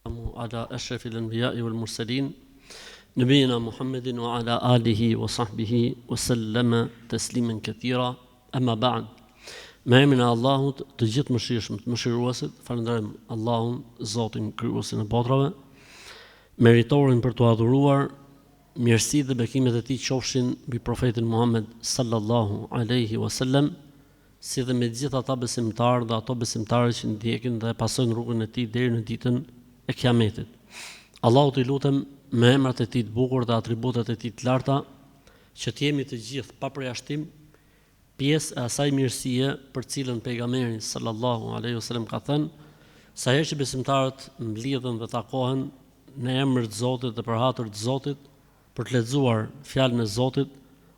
Ala ashrafil anbiya'i wal mursalin Nabiyina Muhammedin wa ala alihi wa sahbihi wa sallama tasliman kathira Amma ba'd Me emrin e Allahut, të gjithëmëshirshëm, të mëshiruesit, falënderojmë Allahun, Zotin, krijuesin e botrave, meritorin për t'u adhuruar, mirësitë dhe bekimet e tij qofshin mbi profetin Muhammed sallallahu alaihi wasallam, si dhe me gjithë ata besimtarë dhe ato besimtare që ndjekin dhe e pasojnë rrugën e tij deri në ditën e Kiametit. Allahut i lutem me emrat e tij të bukur dhe atributet e tij të larta, që të jemi të gjithë pa përjashtim pjesë e asaj mirësie për të cilën Pejgamberi sallallahu alejhi wasallam ka thënë, Sa herë që besimtarët mblidhen dhe takohen në emër të Zotit dhe për hatër të Zotit, për të lexuar Fjalën e Zotit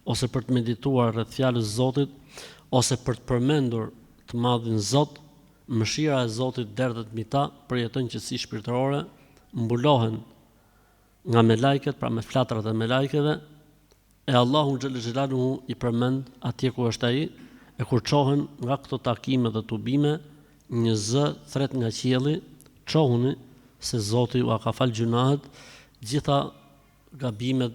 ose për të medituar rreth Fjalës së Zotit ose për të përmendur të Madhin Zot, mëshira e Zotit derdhet mbi ta, përjetojnë qetësi shpirtërore, mbulohen nga melajket, pra me flatrat e melajkeve, e Allahu xhelle xhelaluhu i përmend atje ku është ai, e kur çohen nga këto takime dhe tubime, një zë thret nga qielli, Çohuni, se Zoti ua ka falë gjynahet, gjitha gabimet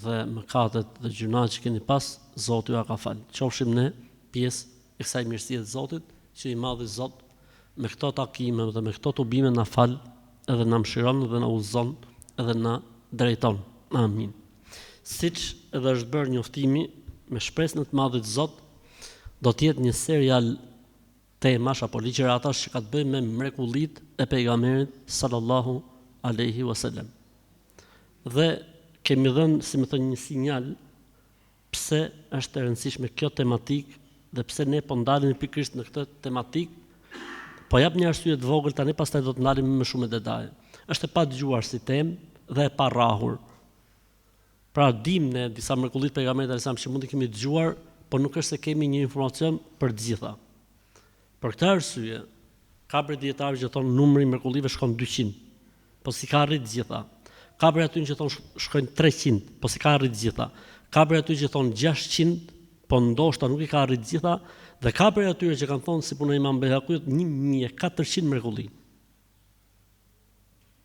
dhe mëkatet dhe gjynahet që keni pas, Zoti ua ka falë. Qofshim ne pjesë e kësaj mirësie të Zotit, që i madhi Zot me këto takime dhe me këto tubime na fal edhe na mëshiron dhe na udhëzon edhe na drejton. Amin. Siç edhe është bërë njoftimi, me shpresën e të madhit Zot, do të jetë një serial temash apo ligjëratash që ka të bëjë me mrekullitë e pejgamberit sallallahu alaihi wasallam. Dhe kemi dhënë, si me thënë, një sinjal pse është e rëndësishme kjo tematikë dhe pse ne po ndalemi pikërisht në këtë tematikë. Po jap një arsye të vogël tani, pastaj do të ndalemi më shumë me detaje. Është e padëgjuar si temë dhe e parrahur. Pra dimë ne disa mrekulli të pejgamberit alajhi selam që mund t'i kemi dëgjuar, por nuk është se kemi një informacion për të gjitha. Për këtë arsye, ka prej dijetarëve që thonë numri i mrekullive shkon 200, po s'i ka arrit të gjitha. Ka prej atyre që thonë shkojnë 300, po s'i ka arrit të gjitha. Ka prej atyre që thonë 600, po ndoshta nuk i ka arrit të gjitha, dhe ka prej atyre që kanë thonë si puna e Imam Bejhakiut 1400 mrekulli.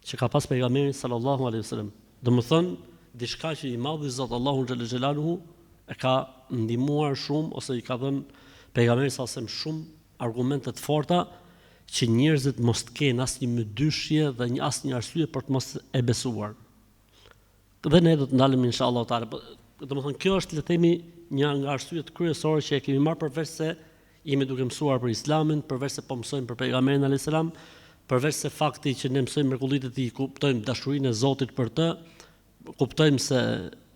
që ka pas pejgamberi sallallahu alaihi wasallam. Domethënë diçka që i madhi Zot Allahu xhelle xhelaluhu e ka ndihmuar shumë ose i ka dhënë pejgamberit sallallahu alaihi wasallam shumë argumente të forta që njerëzit mos të kenë asnjë mëdyshje dhe një asnjë arsye për të mos e besuar. Dhe ne do të ndalemi inshallah taala. Po, domethënë kjo është le të themi një nga arsyet kryesore që e kemi marrë përveç se jemi duke mësuar për Islamin, përveç se po mësojmë për pejgamberin alayhis salam, përveç se fakti që ne mësojmë mrekullitë e tij, kuptojmë dashurinë e Zotit për të, kuptojmë se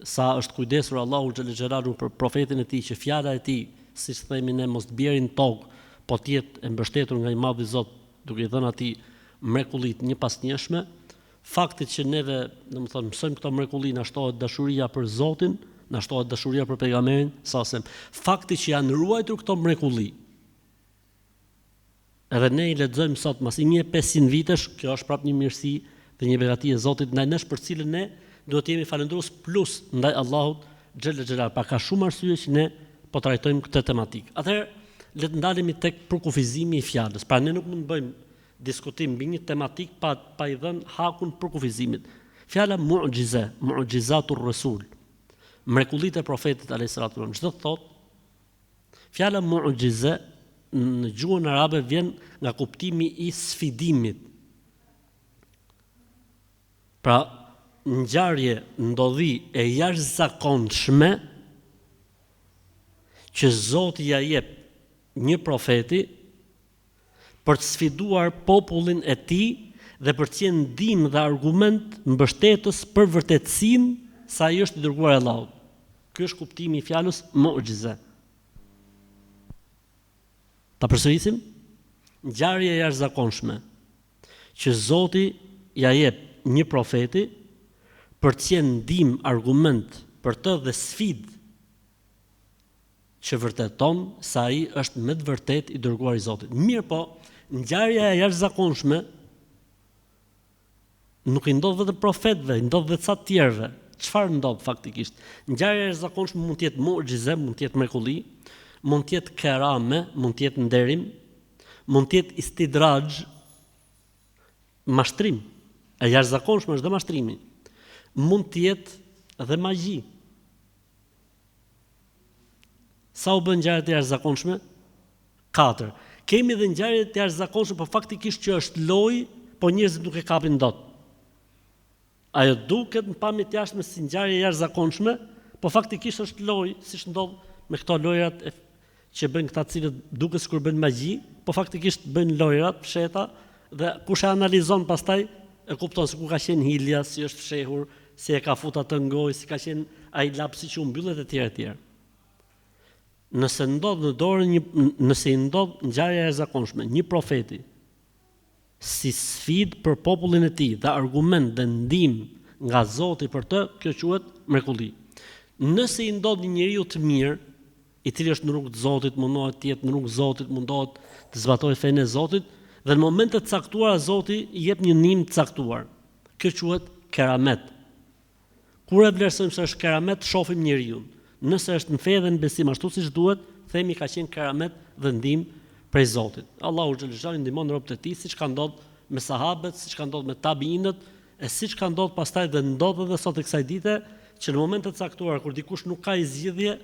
sa është kujdesur Allahu xhelle xhelaluhu për profetin e tij që fjala e tij, siç themi ne, mos të bjerë në tokë, po të jetë e mbështetur nga i madhi Zot, duke i dhënë atij mrekullitë njëpasnjëshme, Fakti që neve, domethënë, mësojmë këto mrekulli, na shtohet dashuria për Zotin, na shtohet dashuria për pejgamberin, sa sem. Fakti që janë ruajtur këto mrekulli, edhe ne i lexojmë sot mas 1500 vitesh, kjo është prapë një mirësi dhe një begati e Zotit ndaj nesh për të cilën ne duhet të jemi falënderues plus ndaj Allahut xhelle xhelal. Pra ka shumë arsye që ne po trajtojmë këtë tematikë. Atëherë le të ndalemi tek përkufizimi i fjalës. Pra ne nuk mund të bëjmë diskutim mbi një tematikë pa pa i dhënë hakun përkufizimit. Fjala mu'xhize, mu'xhizatur Resul, mrekullitë e Profetit alejhi salatu wasallam, ç'do të thotë? Fjala mu'xhize në gjuhën arabe vjen nga kuptimi i sfidimit. Pra, ngjarje, ndodhi e jashtëzakonshme që Zoti ia jep një profeti për të sfiduar popullin e tij dhe për të qenë ndihmë dhe argument mbështetës për vërtetësinë se ai është i dërguar i Allahut. Ky është kuptimi i fjalës mu'xhize. Ta përsërisim? Ngjarje e jashtëzakonshme që Zoti ia jep një profeti për të qenë ndihmë, argument për të dhe sfidë që vërteton se ai është me të vërtetë i dërguar i Zotit. Mirëpo, ngjarja e jashtëzakonshme nuk i ndodh vetëm profetëve, i ndodh dhe ca të tjerëve. Çfarë ndodh faktikisht? Ngjarja e jashtëzakonshme mund të jetë mu'xhize, mund të jetë mrekulli, mund të jetë kerame, mund të jetë nderim, mund të jetë istidraxh. Mashtrim. E jashtëzakonshme është dhe mashtrimi. Mund të jetë dhe magji. Sa u bënë ngjarjet e jashtëzakonshme? 4. Kemi dhe ngjarje të jashtëzakonshme, po faktikisht që është lojë, po njerëzit nuk e kapin dot. Ajo duket në pamje të jashtme si ngjarje e jashtëzakonshme, po faktikisht është lojë, siç ndodh me këto lojërat e që bëjnë këta të cilët duket sikur bëjnë magji, po faktikisht bëjnë lojëra të fshehta dhe kush e analizon pastaj e kupton se ku ka qenë hilja, si është fshehur, si e ka fut atë në gojë, si ka qenë ai lapsi që u mbyllet etj etj. Nëse ndodh në dorën një nëse i ndodh ngjarja e jashtëzakonshme një profeti, si sfidë për popullin e tij dhe argument dhe ndihmë nga Zoti për të, kjo quhet mrekulli. Nëse i ndodh një njeriu të mirë, i cili është në rrugë të Zotit, mundohet të jetë në rrugë të Zotit, mundohet të zbatojë fenë e Zotit, dhe në momente të caktuara Zoti i jep një ndihmë të caktuar. Kjo quhet keramet. Kur e vlerësojmë se është keramet, shohim njeriun. Nëse është në fe dhe në besim ashtu siç duhet, themi ka qenë keramet dhe ndihmë prej Zotit. Allahu xhel xhelalu ndihmon robët e tij, siç ka ndodh me sahabët, siç ka ndodh me tabiinët, e siç ka ndodh pastaj dhe ndodh edhe sot e kësaj dite, që në momente të caktuara kur dikush nuk ka zgjidhje,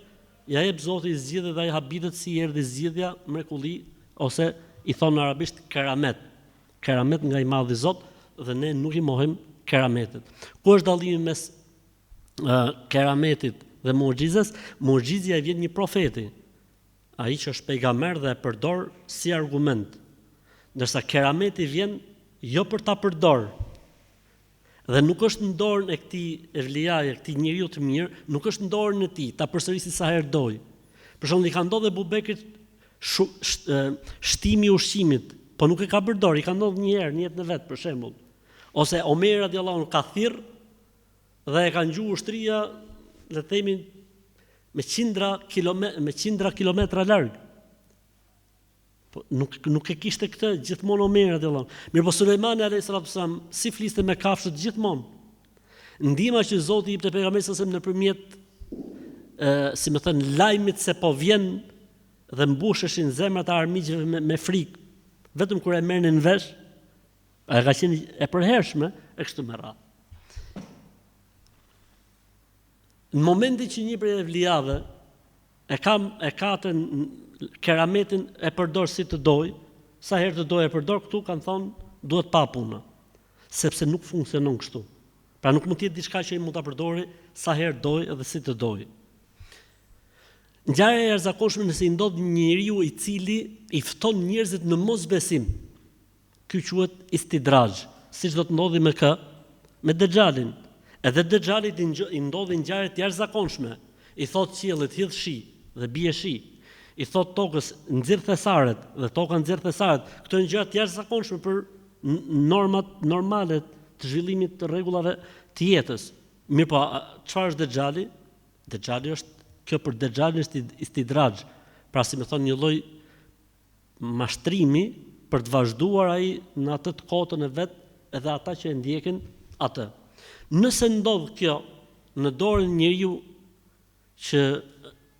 ia jep Zoti zgjidhje dhe ai habitet si i erdhi zgjidhja, mrekulli ose i thonë në arabisht keramet. Keramet nga i madhi Zot dhe ne nuk i mohojmë kerametet. Ku është dallimi mes uh, kerametit dhe muxhizes? Muxhizja i vjen një profeti, ai që është pejgamber dhe e përdor si argument. Ndërsa kerameti vjen jo për ta përdor. Dhe nuk është në dorën e këtij evlijaje, këtij njeriu të mirë, nuk është në dorën e tij ta përsërisi sa herë dojë. Për shembull, i ka ndodhur Ebu Bekrit shu, sh, shtimi i ushqimit, po nuk e ka përdor, i ka ndodhur një herë në jetën e vet, për shembull. Ose Omer radiallahu anhu ka thirr dhe e ka ngju ushtria, le të themi, me qindra kilometra, me qindra kilometra larg. Po nuk nuk e kishte këtë gjithmonë Omeri radiallahu anhu. Mirëpo Sulejmani alayhis salatu selam si fliste me kafshët gjithmonë. Ndihma që Zoti i jepte pejgamberit sallallahu alajhi wasallam nëpërmjet ë si me thënë lajmit se po vjen dhe mbusheshin zemrat e armiqve me, me frikë, vetëm kur e merrnin vesh, ajo ka qenë e përhershme e kështu me radhë. Në momentin që një prej evlijave E ka e ka atë kerametin e përdor si të dojë, sa herë të dojë e përdor, këtu kanë thonë duhet pa puna, sepse nuk funksionon kështu. Pra nuk mund të jetë diçka që ai mund ta përdori sa herë dojë edhe si të dojë. Ngjarja e jashtëzakonshme nëse i ndodh një njeriu i cili i fton njerëzit në mosbesim, Ky quhet istidraxh, siç do të ndodhi me kë? Me Dexhalin. Edhe Dexhalit i ndodhin ngjarje të jashtëzakonshme. I thotë qiellit hidh shi dhe bie shi. I thotë tokës nxirr thesaret dhe toka nxjerr thesaret. Këto janë gjëra të jashtëzakonshme për normat normale të zhvillimit të rregullave të jetës. Mirëpo, çfarë është Dexhali? Dexhali është kjo për Dexhalin është istidraxh. Pra si me thonë një lloj mashtrimi për të vazhduar ai në atë të kotën e vet edhe ata që e ndjekin atë. Nëse ndodh kjo në dorën e njeriu që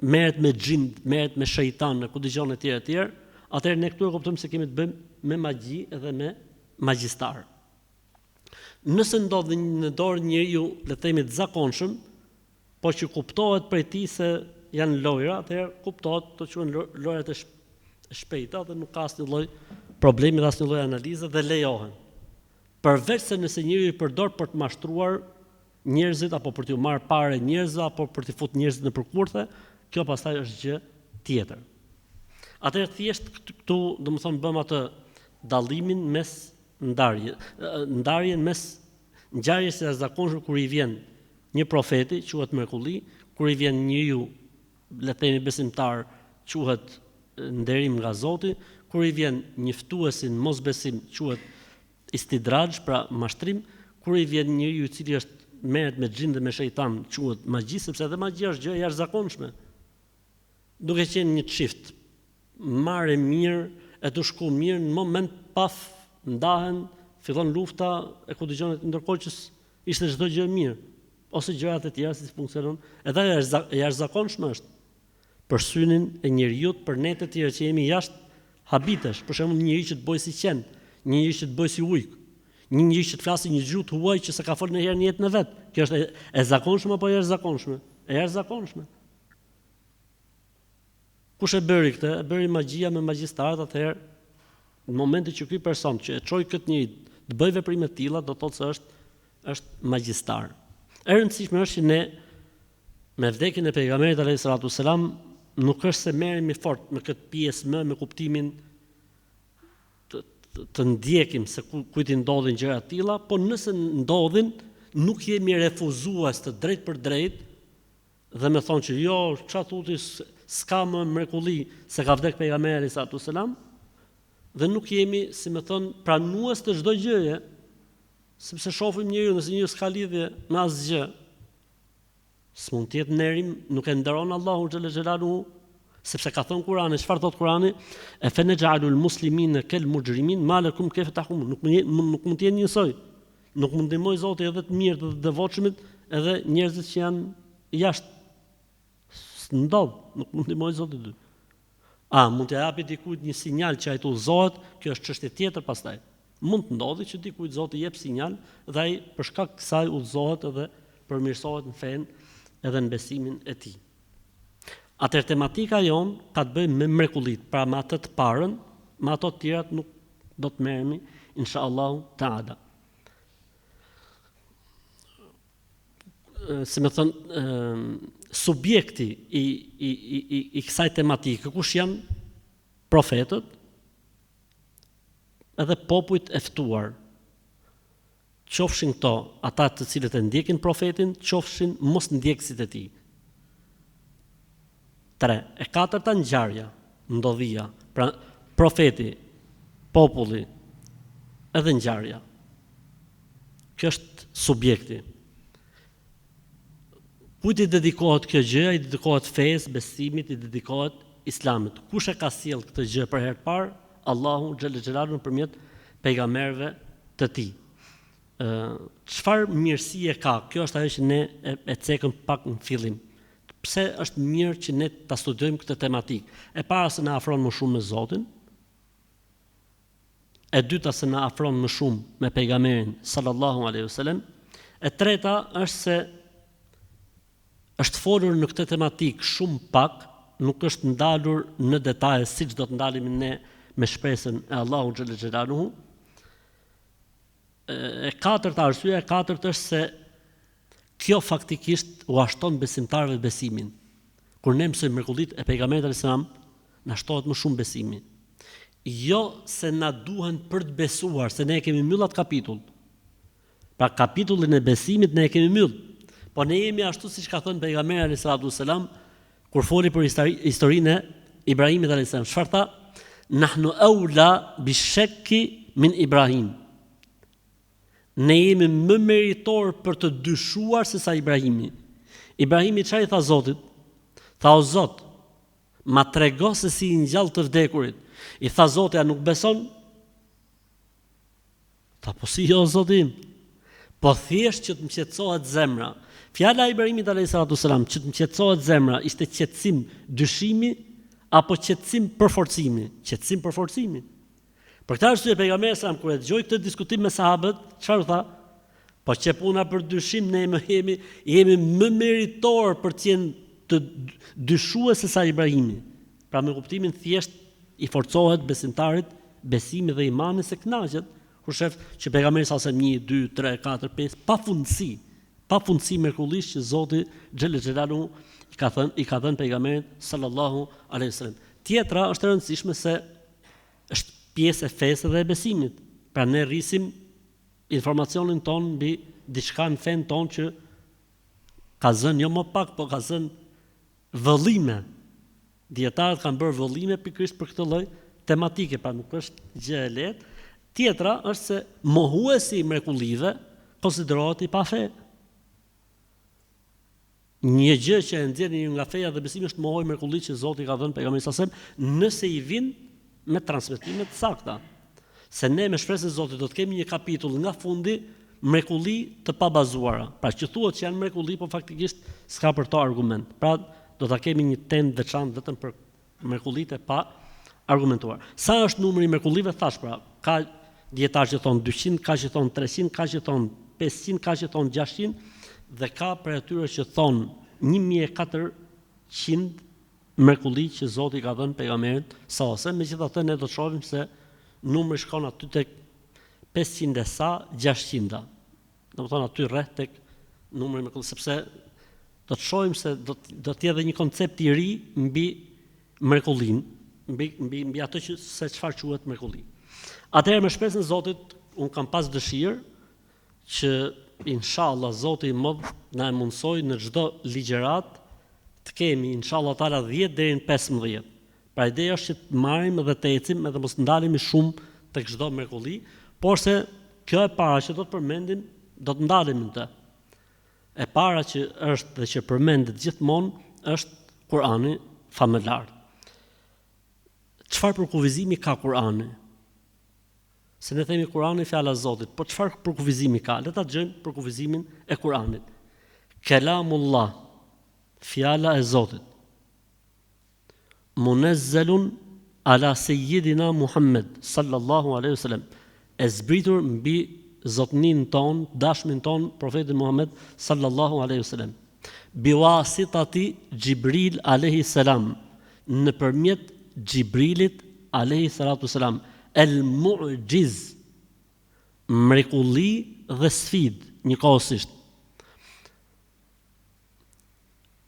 merret me xhind, merret me shejtan, e ku dëgjon etj etj, atëherë ne këtu e kuptojmë se kemi të bëjmë me magji edhe me magjistar. Nëse ndodh në dorën e njeriu, le të themi të zakonshëm, Po që kuptohet prej tij se janë lojra, atëherë kuptohet këto quhen lojrat e shpejta dhe nuk ka asnjë lloj problemi dhe asnjë lloj analize dhe lejohen. Përveç se nëse njeriu i përdor për të mashtruar njerëzit apo për t'ju marrë pare njerëzve apo për t'i fut njerëzit nëpër kurthe, kjo pastaj është gjë tjetër. Atëherë thjesht këtu, domethënë bëmë atë dallimin mes ndarje, ndarjen mes ngjarjes së jashtëzakonshme kur i vjen Një profeti quhet mrekulli, kur i vjen njeriu, le të themi besimtar, quhet nderim nga Zoti, kur i vjen një ftuesi në mosbesim quhet istidraxh, pra mashtrim, kur i vjen njeriu i cili është merret me xhind dhe me shejtan quhet magji, sepse edhe magjia është gjë e jashtëzakonshme. Duke qenë një çift marrë e mirë e tu shku mirë në moment paf ndahen, fillon lufta e ku dëgjon ndërkohë që Ishte çdo gjë e mirë, ose gjërat e tjera si funksionon, edhe ajo e jashtëzakonshme është për synin e njeriut, për ne të tjerë që jemi jashtë habitesh, për shembull një njeri që të bojë si qen, një njeri që të bojë si ujk, Një njeri që të flasi një gjuhë të huaj që s'e ka folë ndonjëherë në jetën e vet. Kjo është e, e zakonshme apo e jashtëzakonshme? E jashtëzakonshme. Kush e bëri këtë? E bëri magjia me magjistarët atëherë në momentin që ky person që e çoi këtë njeri të bëjë veprime të tilla, do të thotë se është është magjistar. E rëndësishme është që ne me vdekjen e pejgamberit alayhi salatu selam nuk është se merremi fort me këtë pjesë më me kuptimin të, të, të ndjekim se ku, kujt i ndodhin gjëra të tilla, po nëse ndodhin nuk jemi refuzues të drejtpërdrejtë Dhe me thonë që jo, ça thu ti, s'ka më mrekulli se ka vdek pejgamberi alejhi salatu selam, dhe nuk jemi, si me thënë, pranues të çdo gjëje, sepse shofim njeriun, nëse njeriu s'ka lidhje me asgjë, s'mund të jetë nderim, nuk e nderon Allahu xhele xhelaluhu, sepse ka thënë Kurani, çfarë thot Kurani? E fe nexh'alul muslimine kel muxhrimin, ma lekum kejfe tahkumun, nuk, nuk mund të jenë njësoj. Nuk mund të ndihmojë Zoti edhe të mirët dhe të devotshmit, edhe njerëzit që janë jashtë. S'ndodh, nuk mund të ndihmojë Zoti dy. A mund t'ia japi dikujt një sinjal që ai të udhëzohet? Kjo është çështje tjetër pastaj. Mund të ndodhi që dikujt Zoti jep sinjal dhe ai për shkak kësaj udhëzohet edhe përmirësohet në fenë edhe në besimin e tij. Atëherë tematika jonë ka të bëjë me mrekullitë, pra me atë të parën, me ato të tjerat nuk do të merremi insha Allahu teala. Si me thënë, subjekti i, i, i, i, i kësaj tematike, kush janë profetët edhe popujt e ftuar, qofshin këto ata të cilët e ndjekin profetin, qofshin mosndjekësit e tij. 3. E katërta ngjarja, ndodhia, pra profeti, populli, edhe ngjarja. Kjo është subjekti. Kujt i dedikohet kjo gjë? I dedikohet fesë, besimit, i dedikohet Islamit. Kush e ka sjellë këtë gjë për herë të parë? Allahu xhele xhelaluhu nëpërmjet pejgamberëve të tij. Ë çfarë mirësie ka? Kjo është ajo që ne e, e cekëm pak në fillim. Pse është mirë që ne ta studiojmë këtë tematikë? E para se na afron më shumë me Zotin, E dyta se na afron më shumë me pejgamberin sallallahu alaihi wasallam. E treta është se është folur në këtë tematikë shumë pak, nuk është ndalur në detaje siç do të ndalemi ne me shpresën e Allahut xhele xhelaluhu. E katërta arsyeja e katërt është se kjo faktikisht ua shton besimtarëve besimin. Kur ne mësojmë mrekullitë e pejgamberit alayhis salam, na shtohet më shumë besimi. Jo se na duhen për të besuar, se ne e kemi mbyll atë kapitull. Pra kapitullin e besimit ne e kemi mbyll. Po ne jemi ashtu siç ka thënë pejgamberi alayhis salatu wasalam kur foli për historinë e Ibrahimit alayhis salam. Çfarë tha? Nahnu aula bi shakki min Ibrahim. Ne jemi më meritor për të dyshuar se sa Ibrahimi. Ibrahimi çfarë i tha Zotit? Tha o Zot, ma trego se si i ngjall të vdekurit. I tha Zoti, a nuk beson? Tha po si jo Zoti im. Po thjesht që të më qetësohet zemra. Fjala e Ibrahimit alayhis salatu selam që të më qetësohet zemra ishte qetësim dyshimi apo qetësim përforcimi? Qetësim përforcimi. Për këtë arsye pejgamberi alejhi selam kur e dëgjoi këtë diskutim me sahabët, çfarë u tha? Po qe puna për dyshim ne më jemi jemi më meritor për të qenë të dyshues se sa Ibrahimi. Pra me kuptimin thjesht i forcohet besimtarit besimi dhe imani se kënaqet kur shef që pejgamberi sa se 1 2 3 4 5 pafundësi pafundësi mrekullish që Zoti xhele xhelaluhu i ka thënë i ka dhënë pejgamberit sallallahu alaihi wasallam. Tjetra është e rëndësishme se Është pjesë e fesë dhe e besimit. Pra ne rrisim informacionin tonë mbi diçka në fenë tonë që ka zënë jo më pak, po ka zënë vëllime. Dijetarët kanë bërë vëllime pikërisht për këtë lloj tematike, pra nuk është gjë e lehtë. Tjetra është se mohuesi i mrekullive konsiderohet i pafe. Një gjë që e nxjerr njeriun nga feja dhe besimi është të mohojë mrekullitë që Zoti i ka dhënë pejgamberit sallallahu alajhi wasallam, nëse i vijnë me transmetime të sakta. Se ne me shpresën e Zotit do të kemi një kapitull nga fundi mrekulli të pabazuara. Pra që thuhet që janë mrekulli, po faktikisht s'ka për to argument. Pra do ta kemi një temë të veçantë vetëm për mrekullitë e pa argumentuar. Sa është numri i mrekullive thash pra, ka dijetarë që thonë 200, ka që thonë 300, ka që thonë 500, ka që thonë 600 dhe ka prej atyre që thonë 1400 mrekulli që Zoti i ka dhënë pejgamberit sallallahu alajhi wasallam, megjithatë ne do të shohim se numri shkon aty tek 500 e sa 600-a. Domethënë aty rreth tek numri i mrekullisë sepse do të shohim se do të do të jetë edhe një koncept i ri mbi mrekullinë, mbi mbi mbi atë që se çfarë quhet mrekulli. Atëherë me shpresën e Zotit, un kam pas dëshirë që inshallah Zoti i Madh na e mundësojë në çdo ligjëratë të kemi inshallah teala 10 deri në 15. Pra ideja është që të marrim dhe të ecim edhe mos ndalemi shumë tek çdo mrekulli, porse kjo e para që do të përmendim, do të ndalemi në të. E para që është dhe që përmendet gjithmonë është Kur'ani famëlartë. Çfarë përkufizimi ka Kur'ani? Se ne themi Kur'ani fjala e Zotit, po çfarë përkufizimi ka? Le ta dëgjojmë përkufizimin e Kur'anit. Kelamullah, fjala e Zotit. Munezzelun ala sejidina Muhammed sallallahu alaihi wasallam, e zbritur mbi zotnin tonë, dashmin tonë, profetin Muhammed sallallahu alaihi wasallam. Biwasitati Xhibril alaihi salam, nëpërmjet Xhibrilit alaihi salatu wasalam, el mu'xhiz, mrekulli dhe sfidë njëkohësisht.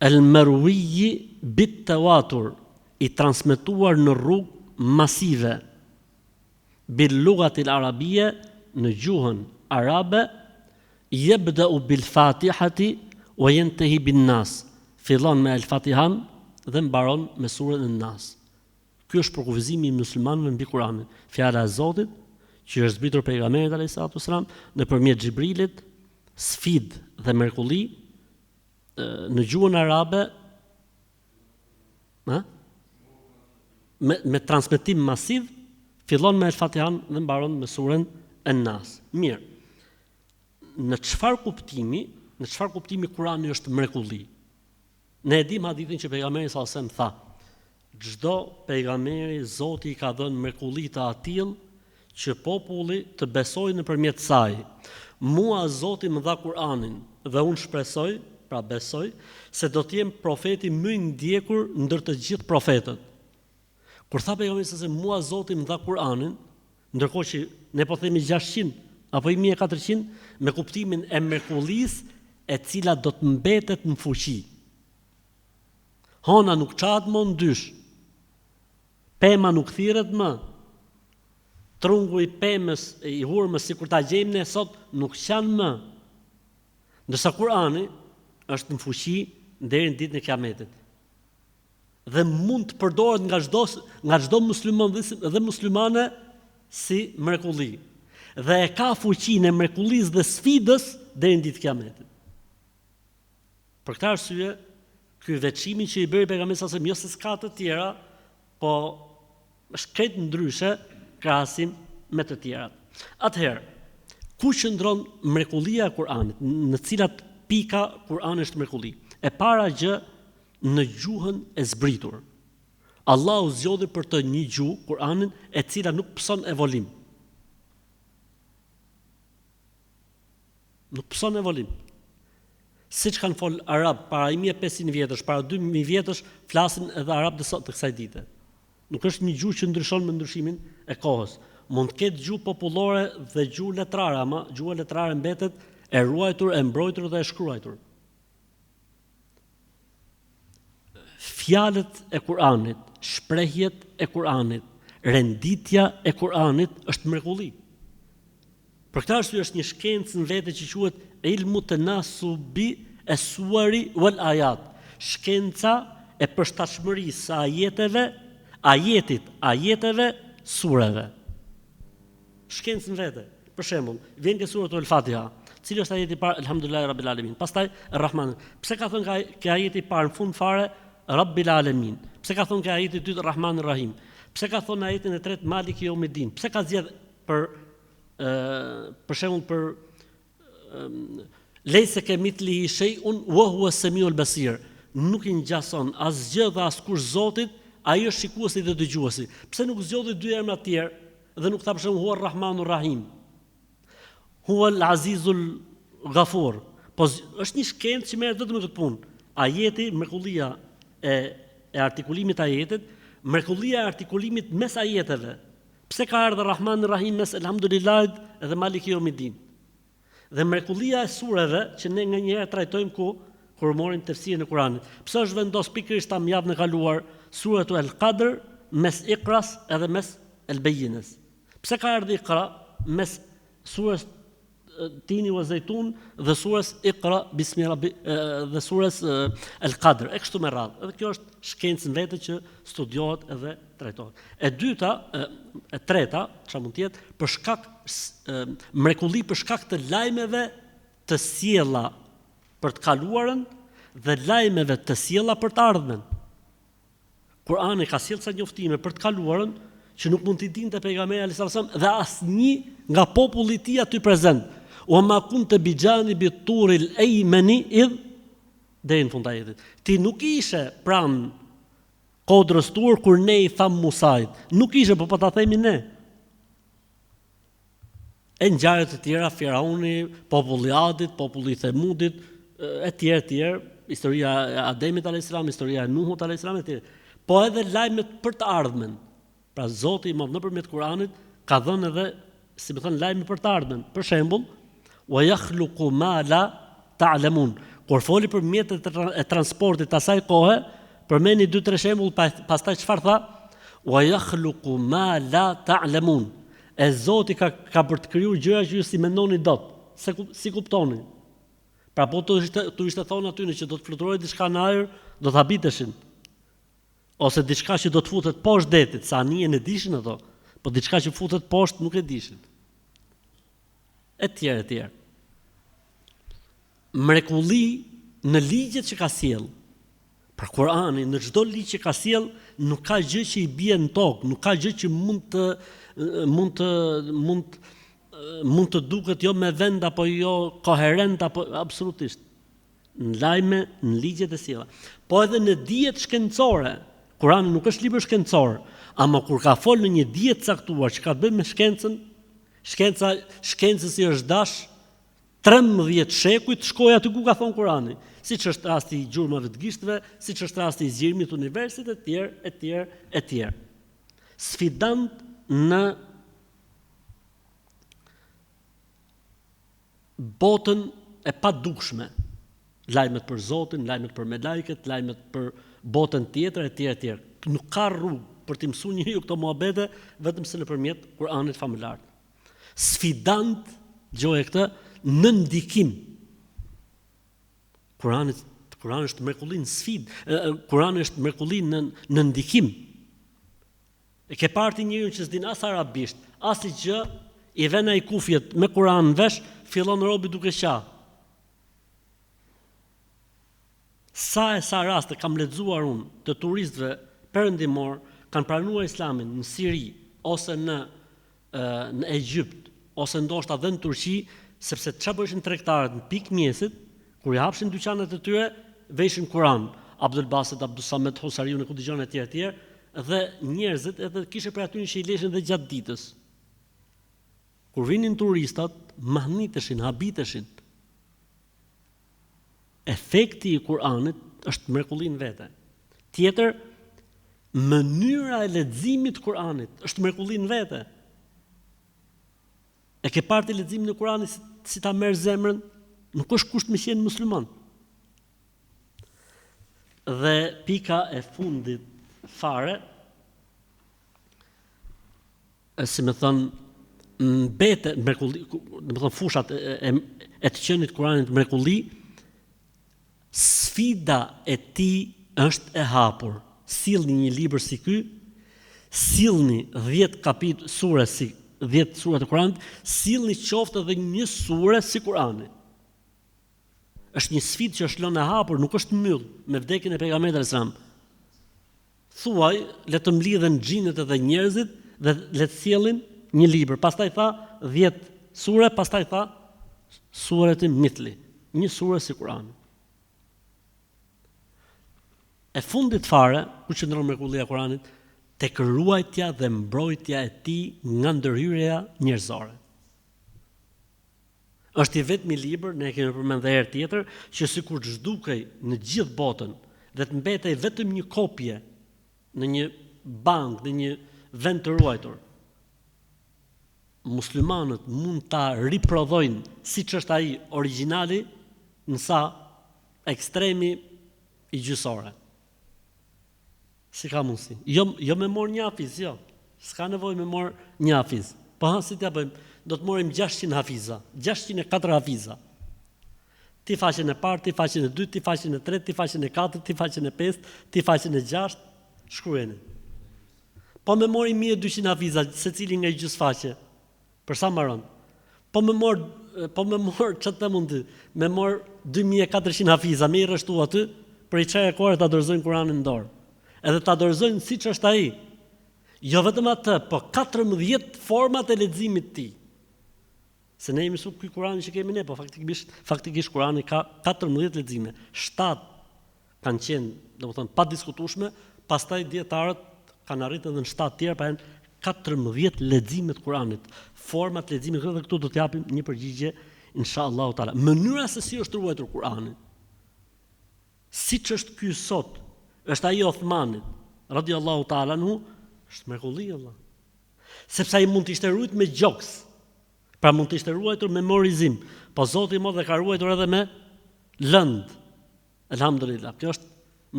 El Merwiyyi bit Tawatur, i transmetuar në rrugë masive, bil lughatil arabije, në gjuhën arabe, Yebda'u bil Fatihati wa yantahi bin Nas, fillon me El Fatihan dhe mbaron me suren En Nas. Ky është përkufizimi i muslimanëve mbi Kuranin, fjala e Zotit që i është zbritur pejgamberit alayhi salatu wasalam nëpërmjet Xhibrilit, sfidë dhe mrekulli në gjuhën arabe, ë? Me, me transmetim masiv, fillon me El Fatihan dhe mbaron me suren En Nas. Mirë. Në çfarë kuptimi, në çfarë kuptimi Kurani është mrekulli? Ne e dimë hadithin që pejgamberi sallallahu alajhi wasallam tha, çdo pejgamberi Zoti i ka dhënë mrekulli të atillë që populli të besojë nëpërmjet saj. Mua Zoti më dha Kur'anin dhe unë shpresoj, pra besoj, se do të jem profeti më i ndjekur ndër të gjithë profetët. Kur tha pejgamberi sallallahu alajhi wasallam, mua Zoti më dha Kur'anin, ndërkohë që ne po themi 600 apo 1400 me kuptimin e mrekullisë e cila do të mbetet në fuqi. Hona nuk çahet më në dysh. Pema nuk thirret më. Trungu i pemës i hurmës sikur ta gjejmë ne sot nuk qan më. Ndërsa Kur'ani është në fuqi deri në ditën e Kiametit. Dhe mund të përdoret nga çdo nga çdo musliman dhe, dhe muslimane si mrekulli. Dhe e ka fuqinë e mrekullisë dhe sfidës deri në ditë të Kiametit. Për këtë arsye, ky veçimi që i bëri pejgamberi sallallahu alajhi wasallam, jo se s'ka të tjera, po është krejt ndryshe krahasim me të tjerat. Atëherë, ku qëndron mrekullia e Kur'anit? Në cilat pika Kur'ani është mrekulli? E para gjë në gjuhën e zbritur. Allahu zgjodhi për të një gjuhë, Kur'anin, e cila nuk pëson evolim. Nuk pëson evolim. Siç kanë fol arabët para 1500 vjetësh, para 2000 vjetësh, flasin edhe arabët e sot të kësaj dite. Nuk është një gjuhë që ndryshon me ndryshimin e kohës. Mund të ketë gjuhë popullore dhe gjuhë letrare, ama gjuha letrare mbetet e ruajtur, e mbrojtur dhe e shkruajtur. Fjalët e Kur'anit, shprehjet e Kur'anit, renditja e Kur'anit është mrekulli. Për këtë arsye është një shkencë në vete që quhet ilmu tenasubi es-suwari wal ayat, shkenca e përshtatshmërisë së ajeteve, ajetit, ajeteve, sureve. Shkencë në vete. Për shembull, vjen ke suratu El-Fatiha. Cili është ajeti i parë? Elhamdulillahi Rabbil Alamin. Pastaj Ar-Rahman. Pse ka thënë ke ajeti i parë në fund fare Rabbil Alamin? Pse ka thënë ke ajeti i dytë Rahman Rahim? Pse ka thënë ajetin e tretë Maliki Yawmiddin? Pse ka zgjedh për ë për shembull për Lejse ke mithlihi shej'un wa huwa semiul basir. Nuk i ngjason asgjë dhe askush Zotit, ai është shikuesi dhe dëgjuesi. Pse nuk zgjodhi dy emra të tjerë? dhe nuk tha për shembull huwa Rahmanu Rahim. Huwa Al-Azizul Ghafur. Po është një shkencë që merret vetëm me këtë punë. Ajeti, mrekullia e e artikulimit të ajetit, mrekullia e artikulimit mes ajeteve. Pse ka ardhur Rahman Rahim mes Elhamdulillahit dhe Maliki Yawmiddin? Dhe mrekullia e sureve që ne nganjëherë trajtojmë ku kur morim tefsirin e Kuranit. Pse është vendos pikërisht thamë javën e kaluar suratu El Qadr mes Iqras edhe mes El Bejines? Pse ka ardhur Iqra mes sures Tini wa Zejtun dhe sures Iqra bismi rabbi dhe sures El Qadr e kështu me radhë. Edhe kjo është shkencë në vete që studiohet edhe trajtohet. E dyta, e, e treta, çfarë mund të jetë, për shkak mrekulli për shkak të lajmeve të sjella për të kaluarën dhe lajmeve të sjella për të ardhmen. Kurani ka sjellë ca njoftime për të kaluarën që nuk mund t'i dinte pejgamberi alejhi selam dhe asnjë nga populli i tij aty prezent. Wa ma kunte bi xhanibi turil ejmeni idh deri në fund të ajetit. Ti nuk ishe pranë kodrës Tur kur ne i thamë Musait. Nuk ishe, po po ta themi ne. E ngjarje të tjera, Firauni, populli i Adit, populli i Themudit, e tjerë e tjerë, historia e Ademit alayhis salam, historia e Nuhut alayhis salam e tjerë. Po edhe lajmet për të ardhmen. Pra Zoti i Madh nëpërmjet Kuranit ka dhënë edhe, si me thënë, lajme për të ardhmen. Për shembull, wa yakhluqu ma la ta'lamun. Kur foli për mjetet e transportit të asaj kohe, përmendi dy tre shembull, pastaj çfarë tha? Wa yakhluqu ma la ta'lamun. E Zoti ka ka për të krijuar gjëra që ju s'i mendoni dot, se s'i kuptoni. Pra po të ishte t'u ishte thonë atyne që do të fluturojë diçka në ajër, do të habiteshin. Ose diçka që do të futet poshtë detit, se anijen e dishin ato, po diçka që futet poshtë nuk e dishin. E tjerë e tjerë. Mrekulli në ligjet që ka sjell. Pra Kurani në çdo ligj që ka sjell nuk ka gjë që i bie në tokë, nuk ka gjë që mund të mund të mund mund të duket jo me vend apo jo koherent apo absolutisht. Në lajme, në ligjet e sjella. Po edhe në dijet shkencore. Kurani nuk është libër shkencor, ama kur ka fol në një dije të caktuar që ka të bëjë me shkencën, shkenca shkencës i është dash 13 shekuj të shkojë aty ku ka thonë Kurani, siç është rasti i gjurmave të gishtëve, siç është rasti i zgjerimit të universit e tjerë e tjerë e tjerë. Sfidant në botën e padukshme, lajmet për Zotin, lajmet për melajket, lajmet për botën tjetër e tjerë e tjerë. Nuk ka rrugë për t'i mësuar njeriu këto muhabete vetëm se nëpërmjet Kur'anit famëlartë. Sfidant, dëgjoje këtë, në ndikim. Kurani Kurani është mrekulli në sfidë, Kurani është mrekulli në në ndikim. E ke parë ti njeriun që s'din as arabisht, asgjë, i vën ai kufjet me Kur'an në vesh, fillon robi duke qa. Sa e sa raste kam lexuar unë të turistëve perëndimor kanë pranuar Islamin në Siri ose në në Egjypt ose ndoshta dhe në Turqi, sepse ça bëjshin tregtarët në pikë të mëngjesit, kur i hapshin dyqanet e tyre, vejshin Kur'an, Abdul Basit, Abdul Samed, Husariun e ku di unë etj etj, dhe njerëzit edhe kishte prej atyre që i leshin dhe gjatë ditës. Kur vinin turistat, mahniteshin, habiteshin. Efekti i Kur'anit është mrekulli në vete. Tjetër, mënyra e leximit të Kur'anit është mrekulli në vete. E ke parë ti leximin e Kur'anit si, si ta merr zemrën? Nuk është kusht me qenë musliman. Dhe pika e fundit fare, si me thënë, mbete mrekulli, domethënë fushat e, e, e të qenit Kuranit mrekulli, sfida e tij është e hapur. Sillni një libër si ky, sillni 10 kapit sure si 10 sure të Kuranit, sillni qoftë edhe një sure si Kurani. Është një sfidë që është lënë e hapur, nuk është mbyll me vdekjen e pejgamberit alajhi selam. Thuaj, le të mblidhen xhinët edhe njerëzit dhe le të sjellin një libër. Pastaj tha 10 sure, pastaj tha suretin mithli, një sure si Kurani. E fundit fare, ku qëndron mrekullia e Kuranit? Tek ruajtja dhe mbrojtja e tij nga ndërhyrja njerëzore. Është i vetmi libër, ne e kemi përmend dhe herë tjetër, që sikur të zhdukej në gjithë botën dhe të mbetej vetëm një kopje në një bankë, në një vend të ruajtur, muslimanët mund ta riprodhojnë siç është ai origjinali në sa ekstremi i gjysore. Si ka mundësi? Jo, jo me morë një hafiz, jo. S'ka nevojë me morë një hafiz. Po ha, si t'ja bëjmë? Do të morim 600 hafiza, 604 hafiza. Ti faqen e parë, ti faqen e dytë, ti faqen e tretë, ti faqen e katërt, ti faqen e pestë, ti faqen e gjashtë, shkruajeni. Po me morim 1200 hafiza, secili nga gjysë faqe. Për sa mbaron? Po me mor, po me mor, ça të them unë ty, me mor 2400 hafiza, me i rreshtu aty, për i çerek ore ta dorëzojnë Kur'anin në dorë. Edhe ta dorëzojnë siç është ai. Jo vetëm atë, po 14 format e leximit të tij. Se ne jemi mësu ky Kur'ani që kemi ne, po faktikisht faktikisht Kur'ani ka 14 lexime, 7 kanë qenë, domethënë, padiskutueshme, pastaj dijetarët kanë arritur edhe në 7 tjera, pra janë 14 lexime të Kuranit, forma të leximit dhe këtu do të japim një përgjigje inshallah taala. Mënyra se si është ruajtur Kurani, siç është ky sot, është ai i Othmanit, radiallahu taala anhu, është mrekulli Allah. Sepse ai mund të ishte ruajtur me gjoks. Pra mund të ishte ruajtur me memorizim, po Zoti i madh e ka ruajtur edhe me lëndë. Elhamdulillah. Kjo është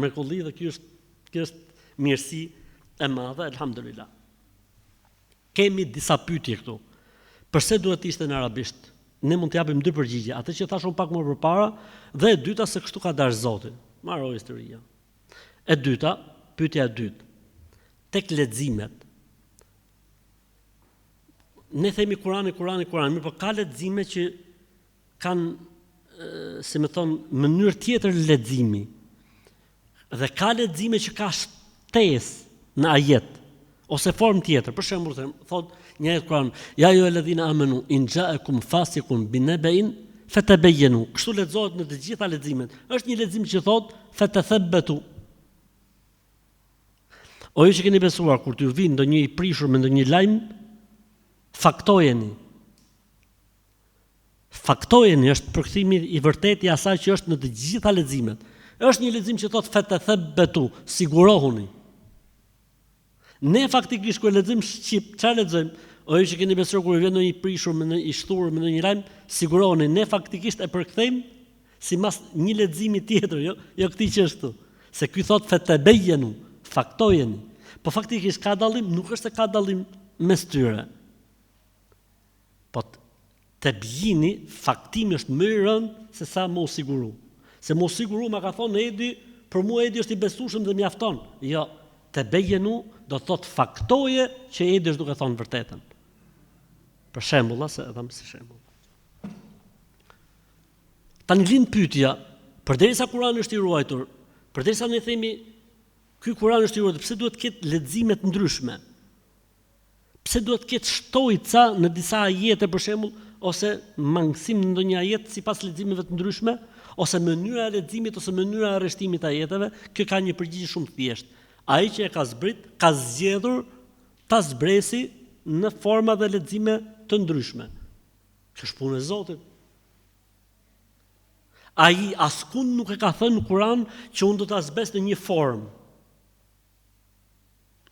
mrekulli dhe kjo është kjo është mirësi e madhe, elhamdulillah. Kemi disa pyetje këtu. Përse duhet të ishte në arabisht? Ne mund të japim dy përgjigje, atë që thashë unë pak më përpara dhe e dyta se kështu ka dashur Zoti. Mbaroi historia. E dyta, pyetja e dytë. Tek leximet. Ne themi Kurani, Kurani, Kurani, mirëpo ka lexime që kanë si me thonë, mënyrë tjetër leximi. Dhe ka lexime që ka shtesë në ajet, ose formë tjetër. Për shembull, them, thot një ajet Kur'an, ja ejjuhelledhine amenu in ja'akum fasiqun binaba'in fatabayyanu. Kështu lexohet në të gjitha leximet. Është një lexim që thot fatathbatu. O ju që keni besuar kur t'ju vijë ndonjë i prishur me ndonjë lajm, faktojeni. Faktojeni është përkthimi i vërtetë i asaj që është në të gjitha leximet. Është një lexim që thotë fetathebbetu, sigurohuni. Ne faktikisht kur lexojmë shqip, çfarë lexojmë? O ju që keni besuar kur ju vjen ndonjë i prishur me ndonjë i shthurur me ndonjë lajm, sigurohuni. Ne faktikisht e përkthejmë sipas një leximi tjetër, jo, jo këtij që është këtu. Se ky thotë fetebejenu, faktojeni. Po faktikisht ka dallim, nuk është se ka dallim mes tyre. Po tebjini, faktimi është më i rëndë se sa me u siguru. Se me u siguru ma ka thonë Edi, për mua Edi është i besueshëm dhe mjafton. Jo, tebejenu do të thotë faktoje që Edi është duke thonë vërtetën. Për shembull, se e dhamë si shembull. Tani lind pyetja, përderisa Kurani është i ruajtur, përderisa ne themi ky Kuran është i ruajtur, pse duhet të ketë lexime të ndryshme? Pse duhet të ketë shtojca në disa ajete për shembull ose mangësim në ndonjë ajet sipas leximeve të ndryshme ose mënyra e leximit ose mënyra e rreshtimit të ajeteve, kjo ka një përgjigje shumë të thjeshtë. Ai që e ka zbrit ka zgjedhur ta zbresi në forma dhe lexime të ndryshme. Kjo është punë e Zotit. Ai askund nuk e ka thënë në Kur'an që unë do ta zbres në një formë.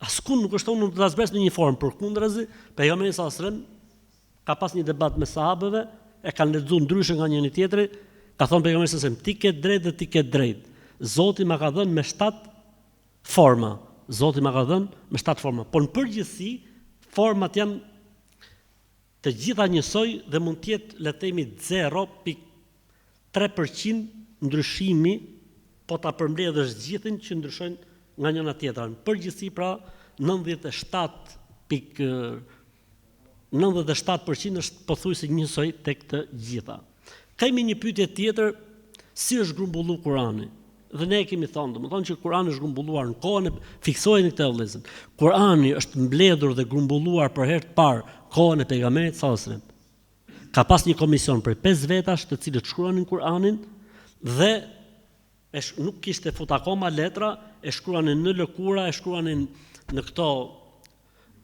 Askund nuk është thënë unë do ta zbres në një formë, përkundrazi, pejgamberi sallallahu alajhi wasallam ka pas një debat me sahabëve, e kanë lexuar ndryshe nga njëri tjetri, ka thënë pejgamberi sallallahu alajhi wasallam, ti ke drejt dhe ti ke drejt. Zoti ma ka dhënë me shtat forma. Zoti ma ka dhënë me shtat forma. Por në përgjithësi format janë të gjitha njësoj dhe mund të jetë le të themi 0.3 për qind ndryshimi po ta përmbledhësh gjithin që ndryshojnë nga njëra tjetra. Në përgjithësi pra 97 pikë 97 për qind është pothuajse njësoj tek të gjitha. Kemi një pyetje tjetër, si është grumbullu Kurani? Dhe ne e kemi thënë, domethënë që Kurani është grumbulluar në kohën e fiksojeni këtë vëllezër. Kurani është mbledhur dhe grumbulluar për herë të parë kohën e pejgamberit sallallahu alajhi wasallam. Ka pas një komision prej 5 vetash të cilët shkruanin Kur'anin dhe e sh, nuk kishte fut akoma letra, e shkruanin në lëkura, e shkruanin në këto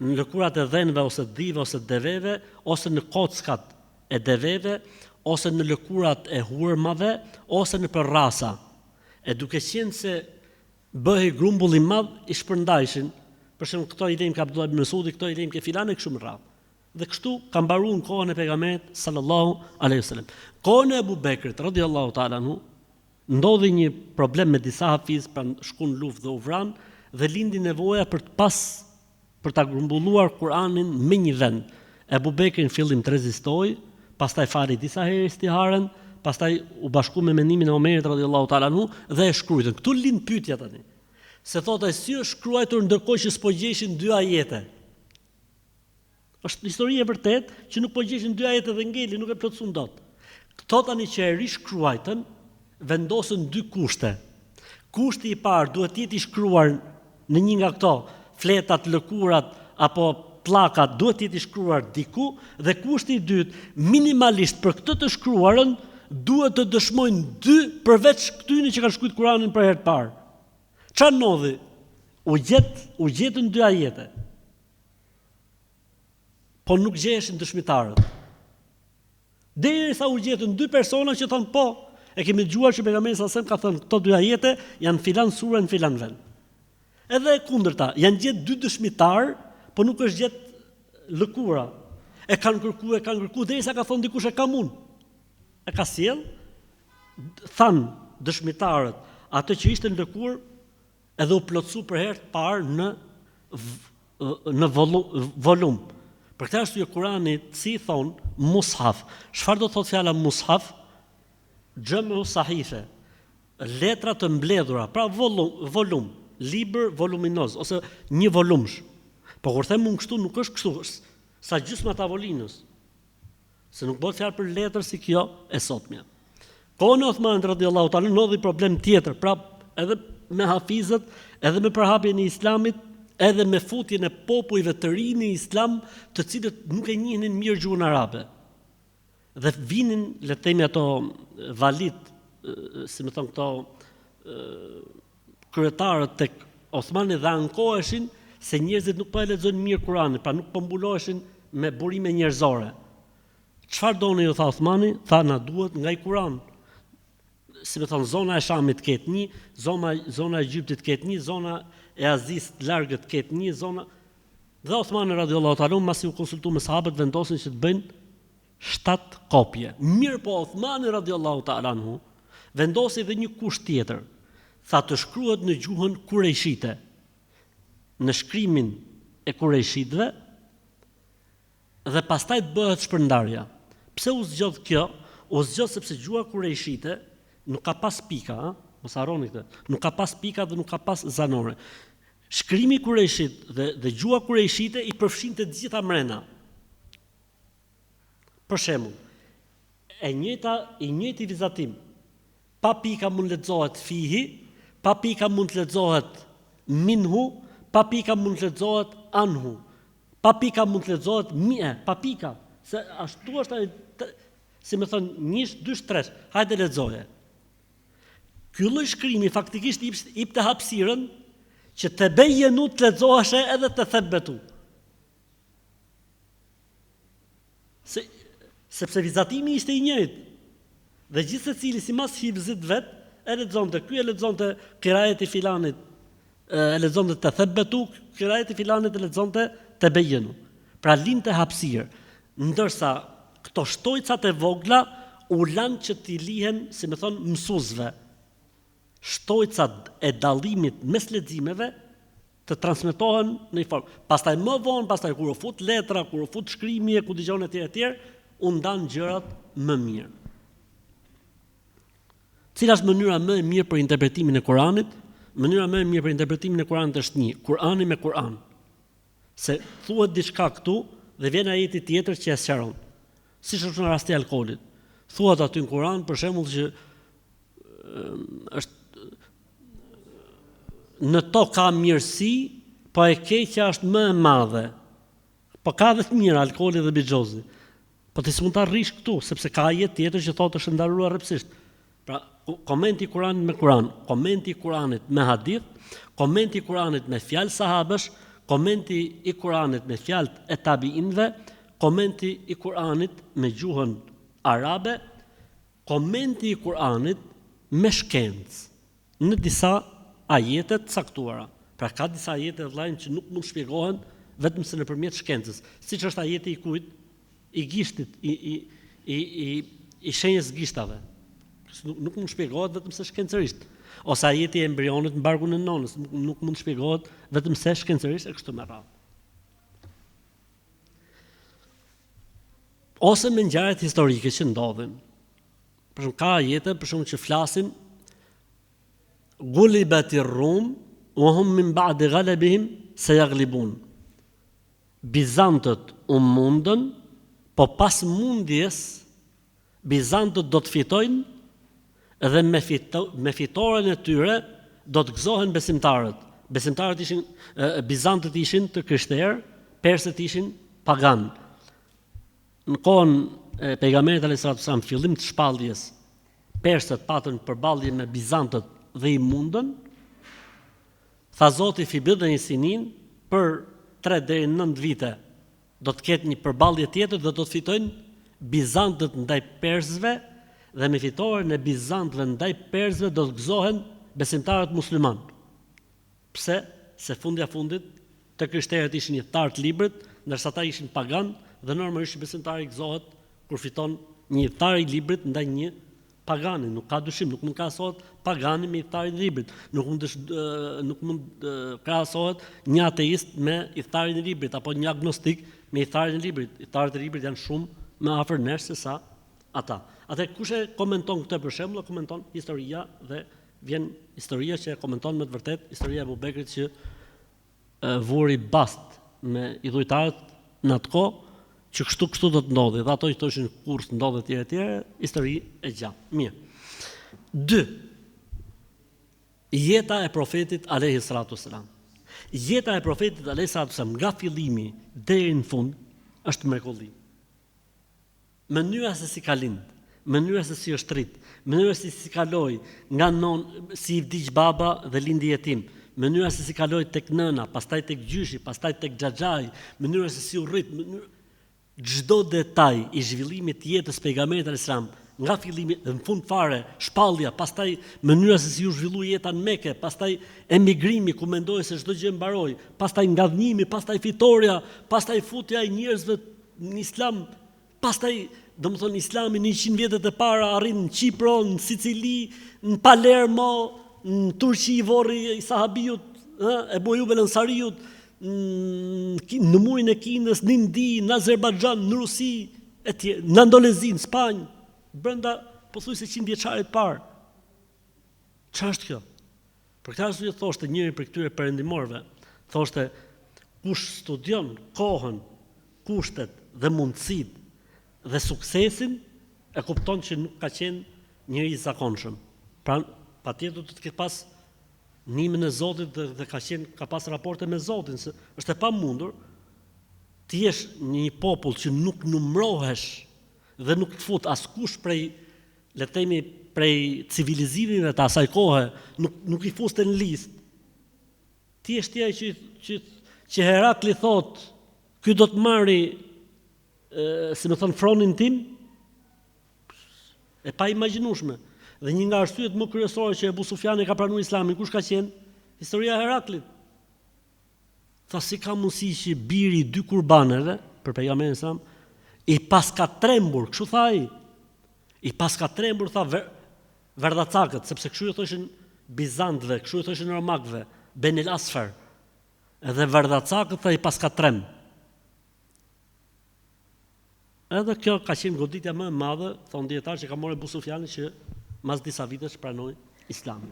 në lëkurat e dhenve ose dhive ose deveve ose në kockat e deveve ose në lëkurat e hurmave ose nëpër rrasa. E duke qenë se bëhej grumbull i madh, i shpërndajshin, për shembull këto i lejmë ke Abdullah ibn Mesudi, këto i lejmë ke filani e kështu me radhë. Dhe kështu ka mbaru në kohën e pejgamberit sallallahu alaihi wasallam. Kohën e Ebu Bekrit radiallahu ta'ala anhu ndodhi një problem me disa hafiz, pra shkun në luftë dhe u vran dhe lindi nevoja për të pas për ta grumbulluar Kur'anin me një vend. Ebu Bekri në fillim të rezistoi, pastaj fali disa herë istiharen, pastaj u bashku me mendimin e Omerit radiallahu ta'ala anhu dhe e shkruajtën. Këtu lind pyetja tani. Se thotë ai si është shkruajtur ndërkohë që s'po gjeshin dy ajete. Është histori e vërtetë që nuk po gjeshin dy ajete dhe ngeli, nuk e plotësuan dot. Këto tani që e rishkruajtën, vendosën dy kushte. Kushti i parë duhet të jetë i shkruar në një nga këto fletat, lëkurat apo pllakat duhet të jetë i shkruar diku dhe kushti i dytë, minimalisht për këtë të shkruarën duhet të dëshmojnë dy përveç këtyre që kanë shkruar Kur'anin për herë të parë. Ça ndodhi? U gjet, u gjetën dy ajete. Po nuk gjeshin dëshmitarët. Derisa u gjetën dy persona që thonë po, e kemi dëgjuar që pejgamberi sallallahu alajhi wasallam ka thënë këto dy ajete janë filan sure në filan vend. Edhe e kundërta, janë gjetë dy dëshmitarë, po nuk është gjetë lëkura. E kanë kërku, e kanë kërku derisa ka thonë dikush e kam unë. E ka sjell, thanë dëshmitarët atë që ishte në lëkurë edhe u plotësu për herë të parë në në volum. Për këtë arsye Kurani si i thon mushaf. Çfarë do të thotë fjala mushaf? Xhemu sahife. Letra të mbledhura, pra volum, volum, libër voluminoz ose një volumsh. Po kur them unë kështu nuk është kështu, është sa gjysma e tavolinës. Se nuk bëhet fjalë për letër si kjo e sotmja. Kohën e Othmanit radiallahu ta'ala ndodhi problem tjetër, pra edhe me hafizët, edhe me përhapjen e islamit, edhe me futjen e popujve të rinj në islam, të cilët nuk e njihnin mirë gjuhën arabe. Dhe vinin, le të themi ato valit, si me thonë këto kryetarët tek Osmani dhe ankoheshin se njerëzit nuk po e lexojnë mirë Kur'anin, pra nuk po mbuloheshin me burime njerëzore. Çfarë doni ju tha Osmani? Tha na duhet nga ai Kur'an. Si me thonë zona e Shamit të ketë një, zona zona e Egjiptit të ketë një, zona e Azisë të largët të ketë një, zona Dhe Osmani radiallahu ta'ala masi u konsultu me sahabët vendosin që të bëjnë shtatë kopje. Mirëpo Othmani radiallahu ta'ala anhu vendosi edhe një kusht tjetër, tha të shkruhet në gjuhën kurejshite, në shkrimin e kurejshitëve dhe pastaj të bëhet shpërndarja. Pse u zgjodh kjo? U zgjodh sepse gjuha kurejshite nuk ka pas pika, ë? Mos harroni këtë. Nuk ka pas pika dhe nuk ka pas zanore. Shkrimi kurejshit dhe dhe gjuha kurejshite i përfshinte të gjitha mrena. Për shembull, e njëjta, i njëjti vizatim, pa pika mund lexohet fihi, pa pika mund të lexohet minhu, pa pika mund të lexohet anhu, pa pika mund të lexohet mie, pa pika, se ashtu është ai, si me thënë, njësh, dysh, tresh, hajde lexoje. Ky lloj shkrimi faktikisht ipte hapësirën që tebejenu të lexoheshe edhe tethebbetu. Se, sepse vizatimi ishte i njëjtë. Dhe gjithsecili simas hifzit vet e lexonte, ky e lexonte kiraeti filanit, e lexonte tethebbetu, kiraeti filanit e lexonte tebejenu. Pra linte hapësirë, ndërsa këto shtojcat e vogla u lanë që t'i lihen, si me thonë, mësuesve. Shtojcat e dallimit mes leximeve të transmetohen në një formë. Pastaj më vonë, pastaj kur u fut letra, kur u fut shkrimi e ku dëgjon etj etj, u ndan gjërat më mirë. Cila është mënyra më e mirë për interpretimin e Kuranit? Mënyra më e mirë për interpretimin e Kuranit është një, Kurani me Kuran. Se thuhet diçka këtu dhe vjen ajeti tjetër që e sqaron. Siç është në rasti i alkoolit. Thuhet aty në Kuran për shembull që është në to ka mirësi, po e keqja është më e madhe. Po ka dhe të mira alkooli dhe bixhozi. Po ti s'mund ta rrish këtu, sepse ka ajet tjetër që thotë është ndaluar rreptësisht. Pra, komenti i Kuranit me Kuran, komenti i Kuranit me hadith, komenti i Kuranit me fjalë sahabësh, komenti i Kur'anit me fjalët e tabiinëve, komenti i Kur'anit me gjuhën arabe, komenti i Kur'anit me shkencë në disa ajete të caktuara. Pra ka disa ajete vëllai që nuk mund të shpjegohen vetëm se nëpërmjet shkencës, siç është ajeti i kujt, i gishtit, i i i i i shenjës gishtave. Nuk, nuk mund të shpjegohet vetëm se shkencërisht. Ose ajeti i embrionit në barkun e nënës, nuk, nuk mund të shpjegohet vetëm se shkencërisht e kështu me radhë. Ose me ngjarjet historike që ndodhin. Për shembull ka ajete për shembull që flasin Gulibati Rum wa hum min ba'di ghalabihim sayaglibun. Bizantët u mundën, po pas mundjes Bizantët do të fitojnë dhe me fito, me fitoren e tyre do të gëzohen besimtarët. Besimtarët ishin Bizantët ishin të krishterë, persët ishin paganë. Në kohën e pejgamberit alayhis salatu wasalam, fillim të shpalljes, persët patën përballje me bizantët dhe i mundën. Tha Zoti fi bid'i sinin për 3 deri në 9 vite do të ketë një përballje tjetër dhe do të fitojnë bizantët ndaj persëve dhe me fitoren e bizantëve ndaj persëve do të gëzohen besimtarët muslimanë. Pse? Se fundja fundit të krishterët ishin ithtarë të librit, ndërsa ata ishin paganë dhe normalisht besimtari gëzohet kur fiton një ithtar i librit ndaj një pagani, nuk ka dyshim, nuk mund krahasohet pagani me ithtarin e librit, nuk mund të nuk mund krahasohet një ateist me ithtarin e librit apo një agnostik me ithtarin e librit. Ithtarët e librit janë shumë më afër nesh se sa ata. Atëherë kush e komenton këtë për shembull, e komenton historia dhe vjen historia që e komenton me të vërtetë historia e Abu Bekrit që vuri bast me idhujtarët në atë kohë që kështu kështu do të ndodhi dhe ato i thoshin kurrë s'ndodh etj etj, histori e gjatë. Mirë. 2. Jeta e profetit alayhi salatu selam. Jeta e profetit alayhi salatu selam nga fillimi deri në fund është mrekulli. Mënyra se si ka lind, mënyra se si është rrit, mënyra se si kaloi nga non, si i vdiq baba dhe lindi jetim, mënyra se si kaloi tek nëna, pastaj tek gjyshi, pastaj tek xhaxhai, mënyra se si u rrit, mënyra çdo detaj i zhvillimit të jetës pejgamberit alayhis salam, nga fillimi dhe në fund fare, shpallja, pastaj mënyra se si u zhvillu jeta në Mekë, pastaj emigrimi ku mendohej se çdo gjë mbaroi, pastaj ngadhnjimi, pastaj fitorja, pastaj futja e njerëzve në Islam, pastaj, domethënë Islami në 100 vjetët e para arrin në Qipro, në Sicili, në Palermo, në Turqi vorri i sahabiut, ë, Ebu Ejub el Ansariut, në, në murin e Kinës, në Indi, në Azerbajxhan, në Rusi, etj, në Andalezi, në Spanjë, brenda pothuajse 100 vjeçarit të parë. Çfarë është kjo? Për këtë arsye thoshte njëri prej këtyre perëndimorëve, thoshte kush studion kohën, kushtet dhe mundësitë dhe suksesin e kupton që nuk ka qenë njeri i zakonshëm. Pra, patjetër do të ketë pas ndihmën e Zotit dhe, dhe ka qenë ka pas raporte me Zotin, se është e pamundur të jesh një popull që nuk numërohesh dhe nuk të fut askush prej le të themi prej civilizimeve të asaj kohe, nuk nuk i fuste në listë. Ti je ti ai që që që Herakli thotë, ky do të marri si me thënë fronin tim, e paimagjinueshme. Dhe një nga arsyet më kryesore që Ebu Sufjani ka pranuar Islamin, kush ka qenë? Historia e Heraklit. Tha si ka mundësi që biri i dy kurbaneve për pejgamberin sa i paska trembur, kështu tha ai. I paska trembur tha ver, verdhacakët, sepse kështu i thoshin bizantëve, kështu i thoshin romakëve, Benil Asfer. Edhe verdhacakët tha i paska tremb. Edhe kjo ka qenë goditja më e madhe, thonë dijetarët që ka marrë Ebu Sufjani që mas disa vitesh pranoi Islamin.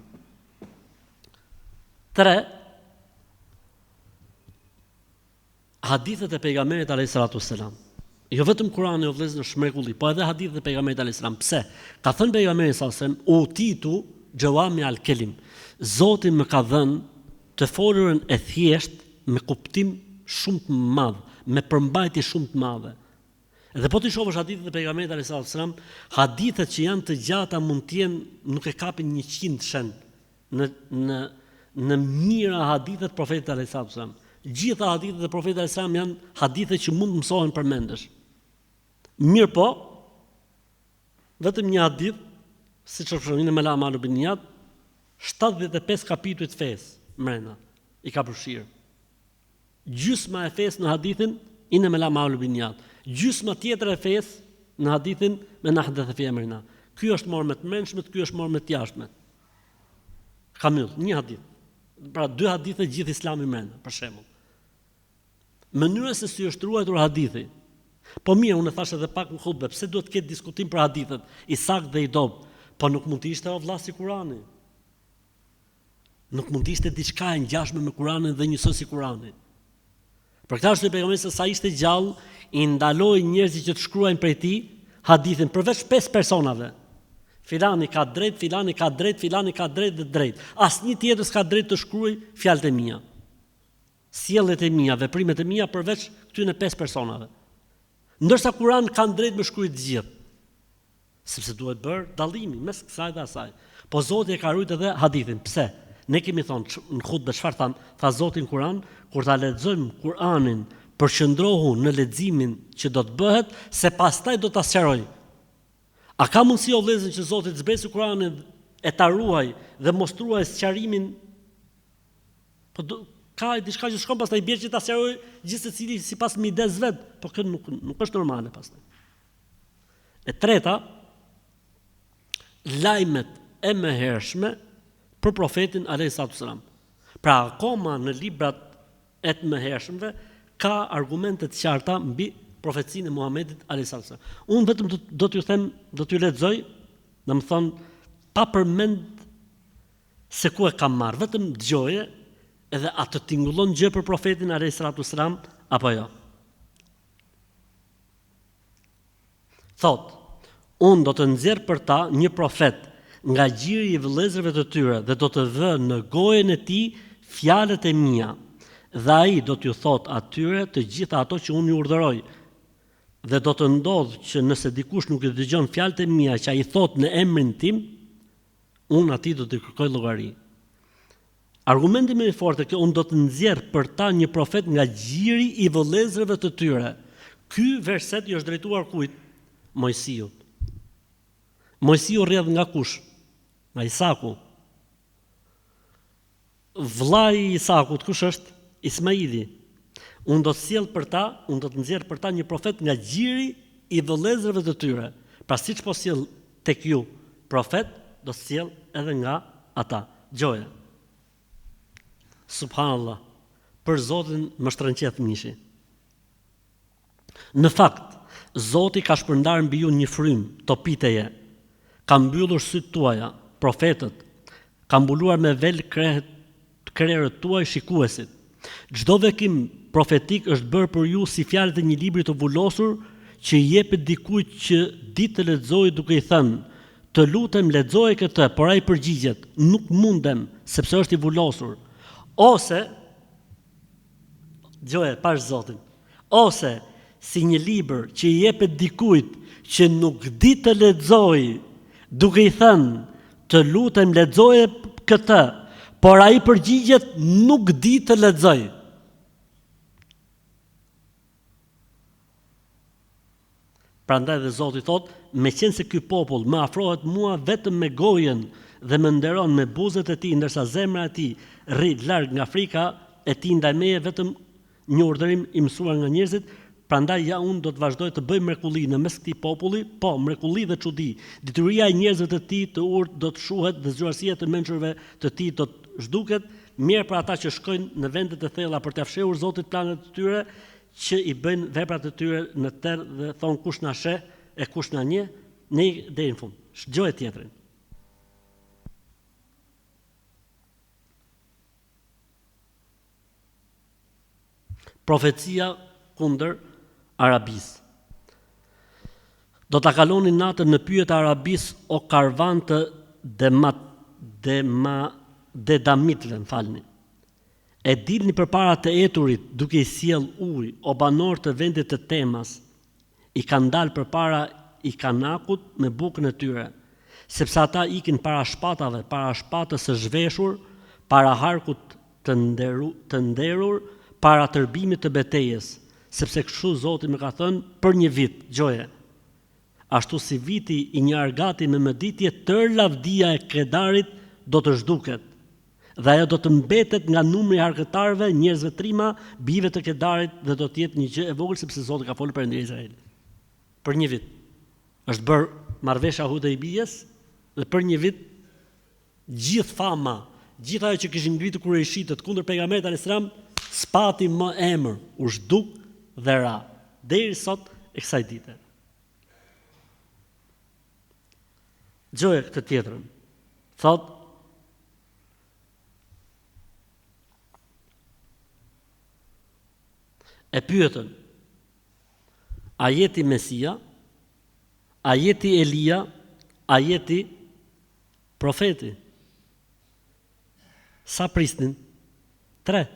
3. Hadithet e pejgamberit alayhi salatu wassalam. Jo vetëm Kurani o vëllezër është mrekulli, po edhe hadithet e pejgamberit alayhi salam. Pse? Ka thënë pejgamberi sallallahu alajhi wasallam, "Utitu xhawami al kelim." Zoti më ka dhënë të folurën e thjeshtë me kuptim shumë të madh, me përmbajtje shumë të madhe. Dhe po t'i shohësh hadithet e pejgamberit alayhi salatu wasallam, hadithet që janë të gjata mund të jenë nuk e kapin 100 shen në në në mijëra hadithe të profetit alayhi salatu wasallam. Gjitha hadithet e Profetit alejhi selam janë hadithe që mund të mësohen përmendësh. Mirëpo, vetëm një hadith, siç është për Innemel a'malu bin-nijat, 75 kapituj të fesë mrena i ka përfshirë. Gjysma e fesë në hadithin Innemel a'malu bin-nijat. Gjysma tjetër e fesë në hadithin Men ahdethe fi emrina. Ky është marrë me të mbrendshmet, ky është marrë me të jashtmet. Ka myll një hadith. Pra dy hadithe gjithë Islami mrenda, për shembull. Mënyra se si është ruajtur hadithi. Po mirë, unë e thashë edhe pak në hutbe, pse duhet të ketë diskutim për hadithet, i saktë dhe i dobët. Po nuk mund të ishte o vlla si Kurani. Nuk mund të ishte diçka e ngjashme me Kuranin dhe njësoj si Kurani. Për këtë arsye pejgamberi sa ishte gjallë i ndaloi njerëzit që të shkruajnë prej tij hadithin përveç pesë personave. Filani ka drejt, filani ka drejt, filani ka drejt dhe drejt. Asnjë tjetër s'ka drejt të shkruajë fjalët e mia. Sjelljet e mia, veprimet e mia përveç këtyre pesë personave. Ndërsa Kur'an kanë drejt me shkruajt të gjithë. Sepse duhet bërë dallimi mes kësaj dhe asaj. Po Zoti e ka rujt edhe hadithin. Pse? Ne kemi thonë në hutbe çfarë thamë? Tha Zoti në Kur'an, kur ta lexojmë Kur'anin, përqendrohu në leximin që do të bëhet, se pastaj do ta sqaroj. A ka mundësi o vëllezër që Zoti të zbresë Kur'anin e ta ruaj dhe mos të ruaj sqarimin Po do, ka diçka që shkon pastaj bie që ta sqaroj gjithsecili sipas mides vet, po kjo nuk nuk është normale pastaj. E treta, lajmet e mëhershme për profetin alayhi salatu selam. Pra akoma në librat e të mëhershmëve ka argumente të qarta mbi profecinë e Muhamedit alayhi salatu selam. Unë vetëm do, do t'ju them, do t'ju lexoj, domethënë pa përmend se ku e kam marrë, vetëm dëgjoje edhe a të tingullon gjë për profetin alayhi salatu selam apo jo. Thotë, Unë do të nxjerr për ta një profet nga gjiri i vëllezërve të tyre dhe do të vë në gojën e tij fjalët e mia, dhe ai do t'ju thotë atyre të gjitha ato që unë ju urdhëroj. Dhe do të ndodhë që nëse dikush nuk i dëgjon fjalët e mia që ai thotë në emrin tim, unë atij do t'i kërkoj llogari. Argumenti më i fortë kjo unë do të nxjerr për ta një profet nga gjiri i vëllezërve të tyre. Ky verset i është drejtuar kujt? Moisiut. Moisiu rrjedh nga kush? Nga Isaku. Vëllai i Isakut kush është? Ismaili. Unë do të sjell për ta, unë do të nxjerr për ta një profet nga gjiri i vëllezërve të tyre. Pra siç po sjell tek ju profet, do të sjell edhe nga ata. Dëgjoje. Subhanallah. Për Zotin më shtrënqeth mishi. Në fakt, Zoti ka shpërndarë mbi ju një frymë topiteje, ka mbyllur sytë tuaja, profetët, ka mbuluar me vel krehët krerët tuaj shikuesit. Çdo bekim profetik është bërë për ju si fjalët e një libri të vulosur që i jepet dikujt që di të lexojë duke i thënë, Të lutem lexoje këtë, por ai përgjigjet, Nuk mundem, sepse është i vulosur. Ose, dëgjoje, pash Zotin. Ose, si një libër që i jepet dikujt që nuk di të lexojë, duke i thënë, të lutem lexoje këtë, por ai përgjigjet nuk di të lexoj. Prandaj dhe Zoti thotë, meqenëse ky popull më afrohet mua vetëm me gojën dhe më nderon me buzët e tij, ndërsa zemra e tij rri larg nga frika e tij ndaj meje vetëm një urdhërim i mësuar nga njerëzit, prandaj ja unë do të vazhdoj të bëj mrekulli në mes këtij populli, po, mrekulli dhe çudi. Dituria e njerëzve të tij të urtë do të shuhet dhe zgjuarsia e të mençurve të tij do të zhduket, mjerë për ata që shkojnë në vendet e thella për t'ia fshehur Zotit planet e tyre, që i bëjnë veprat e tyre në terr dhe thonë kush na sheh e kush na njeh, ne deri në fund. Dëgjoje tjetrin. Profecia kundër Arabisë. Do ta kaloni natën në pyjet e Arabisë o karvan të Demat, Dema, Dedamitëve, më falni. E dilni përpara të eturit duke i sjellë ujë, o banorë të vendit të Temas, i kanë dalë përpara ikanakut me bukën e tyre, sepse ata ikin para shpatave, para shpatës së zhveshur, para harkut të nderu, të nderur, para tërbimit të betejës, sepse kështu Zoti më ka thënë për një vit, dëgjoje. Ashtu si viti i një argati me mëditje, tërë lavdia e Kedarit do të zhduket. Dhe ajo do të mbetet nga numri i harkëtarëve, njerëzve trima, bijve të Kedarit dhe do të jetë një gjë e vogël sepse Zoti ka folur Perëndia e Izraelit. Për një vit. Është bërë marrëveshja e Hudejbijes dhe për një vit gjithë fama, gjithë ajo që kishin ngritur kurejshitët kundër pejgamberit alayhis salam, s'pati më emër, u zhduk dhe ra deri sot e kësaj dite. Dëgjoje këtë tjetrën. Thotë E pyetën, A je ti Mesia? A je ti Elia? A je ti profeti? Sa prisnin? Tre.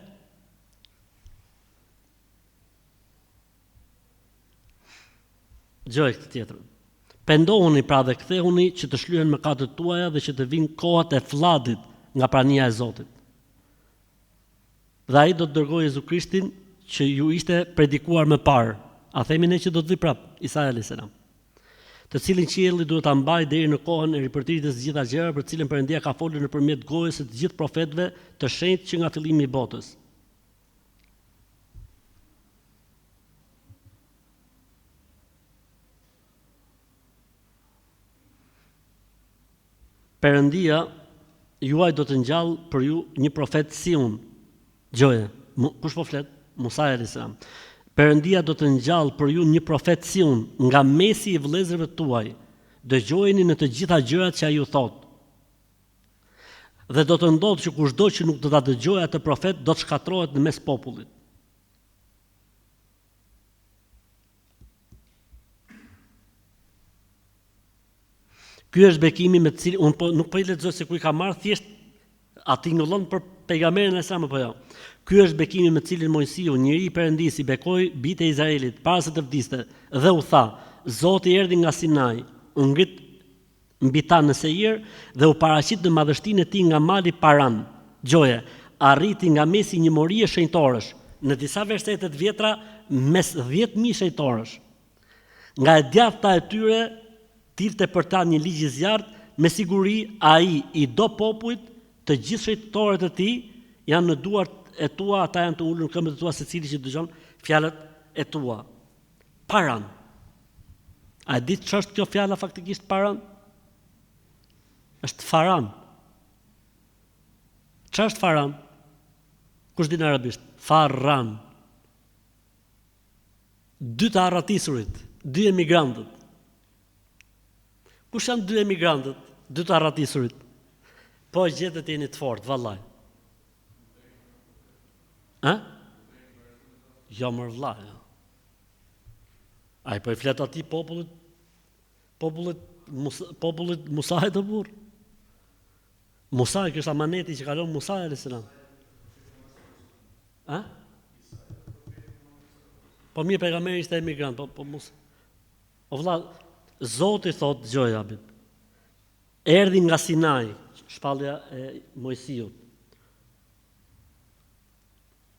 Dëgjoje këtë tjetrën. Pendohuni pra dhe kthehuni që të shlyhen mëkatet tuaja dhe që të vijnë kohët e flladit nga prania e Zotit. Dhe ai do të dërgojë Jezu Krishtin që ju ishte predikuar më parë. A themi ne që do të vijë prapë? Isai alayhis salam. Të cilin qielli duhet ta mbajë deri në kohën e ripërtëritjes së të gjitha gjërave për të cilën Perëndia ka folur nëpërmjet gojës së të gjithë profetëve të shenjtë që nga fillimi i botës. Perëndia juaj do të ngjallë për ju një profet si unë. Dëgjoje, kush po flet? Musai alayhis salam. Perëndia do të ngjallë për ju një profet si unë, nga mesi i vëllezërve tuaj. Dëgjojeni në të gjitha gjërat që ai ju thotë. Dhe do të ndodhë që kushdo që nuk do ta dëgjojë atë profet do të shkatërrohet në mes popullit. Ky është bekimi me të cilin unë po nuk po i lexoj se ku i ka marrë thjesht a tingëllon për pejgamberin alayhis salam apo jo. Ky është bekimi me të cilin Moisiu, njeri i Perëndisë, i bekoi bijtë e Izraelit para se të vdiste dhe u tha: Zoti erdhi nga Sinai, u ngrit mbi ta në Seir dhe u paraqit në madhështinë e tij nga mali Paran. Dëgjoje, arriti nga mesi i një morie shenjtorësh, në disa versete të vjetra mes 10000 shenjtorësh. Nga e djathta e tyre dilte për ta një ligj i zjarrtë, me siguri ai i do popujt, të gjithë shenjtorët e tij janë në duart e tua, ata janë të ulur në këmbët e tua secili që dëgjon fjalët e tua. Paran. A e di ç'është kjo fjala faktikisht paran? Është faran. Ç'është faran? Kush din arabisht? Faran. Dy të arratisurit, dy emigrantët. Kush janë dy emigrantët, dy të arratisurit? Po e gjetët jeni të fortë, vallaj. A? Jo mor vlla, jo. Ai po i flet atij popullit, popullit, Musa, popullit Musait o burrë. Musai, ky është amaneti që ka lënë Musai alayhis salam. A? Po mirë pejgamberi ishte emigrant, po po mos. O vlla, Zoti thot dëgjoje Habib. Erdhi nga Sinai, shpallja e Moisiut.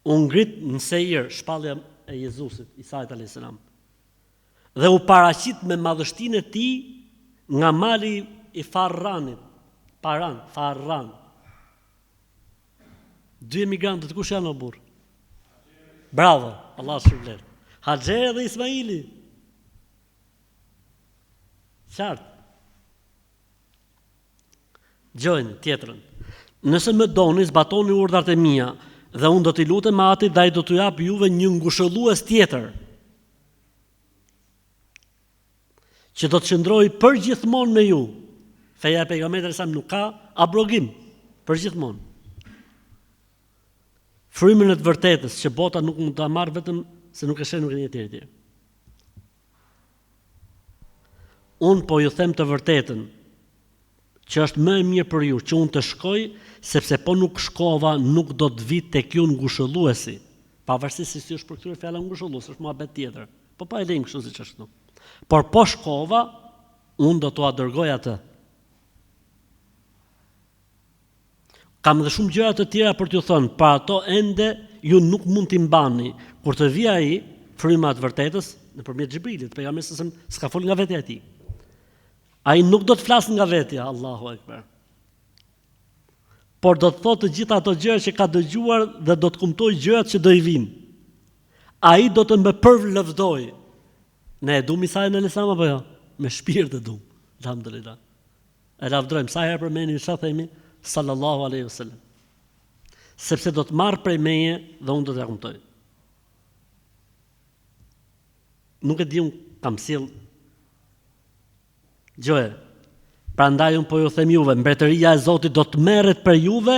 U ngrit në Seir, shpallja e Jezusit, Isait alayhis salam. Dhe u paraqit me madhështinë e tij nga mali i Farranit, Paran, Farran. Dy emigrantët kush janë o burrë? Bravo, Allah të shpërbleftë. Haxheri dhe Ismaili. Qartë. Dëgjojeni tjetrën. Nëse më doni, zbatoni urdhrat e mia dhe unë do t'i lutem Atit dhe ai do t'ju japë juve një ngushëllues tjetër. Që do të qëndrojë përgjithmonë me ju. Feja e pejgamberit alayhis salam nuk ka abrogim, përgjithmonë. Frymën e të vërtetës që bota nuk mund ta marrë vetëm se nuk e sheh nuk e njeh etj etj. Unë po ju them të vërtetën, që është më e mirë për ju që unë të shkoj, sepse po nuk shkova nuk do të vijë tek ju ngushëlluesi. Pavarësisht se si është përkthyer fjala ngushëllues, është muhabet tjetër. Po po e lejmë kështu siç është këtu. Por po shkova, unë do t'ua dërgoj atë. Kam dhe shumë gjëra të tjera për t'ju thënë, por ato ende ju nuk mund t'i mbani. Kur të vijë ai, fryma e të vërtetës, nëpërmjet Xhibrilit, pejgamberi sallallahu alajhi wasallam s'ka fol nga vetja e tij. Ai nuk do të flasë nga vetja, Allahu ekber. Por do të thotë të gjitha ato gjëra që ka dëgjuar dhe do të kumtojë gjërat që do i vijnë. Ai do të më përlëvdojë. Ne e dum Isain alejhi selam apo jo? Me shpirt e dum. Alhamdulillah. E lavdrojmë sa herë përmendim ça themi sallallahu alaihi wasallam. Sepse do të marrë prej meje dhe unë do t'ia kumtoj. Nuk e di unë kam sjell Dëgjoje. Prandaj unë po ju them juve, mbretëria e Zotit do të merret prej juve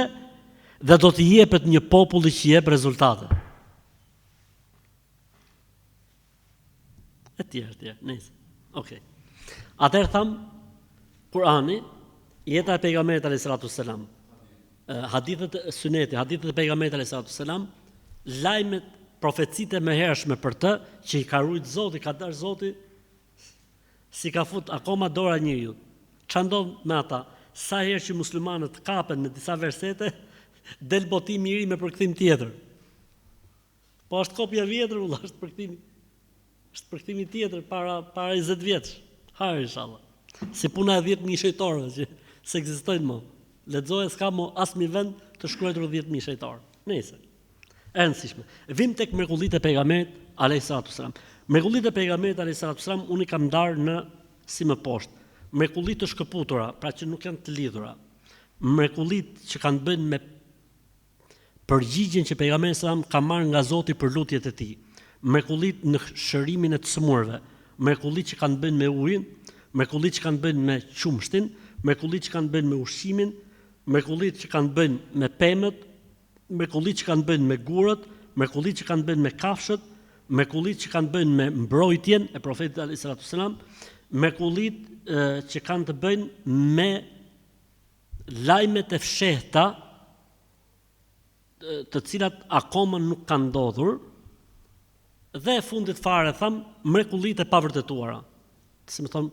dhe do t'i jepet një populli që jep rezultate. E tjerë, e tjerë, nejse. Okej. Okay. Atëherë thamë, Kurani, jeta e pejgamberit alayhi salatu selam, hadithet syneti, hadithet e pejgamberit alayhi salatu selam, lajmet profecitë e mëhershme për të që i ka rujt Zoti, ka dashur Zoti S'i ka fut akoma dora njeriut. Ça ndodh me ata? Sa herë që muslimanët kapen me disa versete, del botimi i ri me përkthim tjetër. Po është kopja e vjetër, vëlla, është përkthimi. Është përkthimi tjetër para para 20 vjetësh. Hajr inshallah. Si puna e 10000 shejtorëve që s'ekzistojnë më. Lexoje s'ka më asnjë vend të shkruar 10000 shejtorë. Nëse. E rëndësishme. Vim tek mrekullitë e pejgamberit alayhi salatu selam. Mrekullitë e pejgamberit alayhi salatu selam unë i kam ndarë në si më poshtë. Mrekulli të shkëputura, pra që nuk janë të lidhura. Mrekullitë që kanë të bëjnë me përgjigjen që pejgamberi selam ka marrë nga Zoti për lutjet e tij. Mrekullitë në shërimin e të sëmurëve, mrekullitë që kanë të bëjnë me ujin, mrekullitë që kanë të bëjnë me qumështin, mrekullitë që kanë të bëjnë me ushqimin, mrekullitë që kanë të bëjnë me pemët, mrekullitë që kanë të bëjnë me gurët, mrekullitë që kanë të bëjnë me kafshët, mrekullitë që kanë të bëjnë me mbrojtjen e profetit alayhi salatu selam, mrekullitë që kanë të bëjnë me lajmet e fshehta të cilat akoma nuk kanë ndodhur dhe e fundit fare thamë mrekullitë e pavërtetuara. Si me thënë,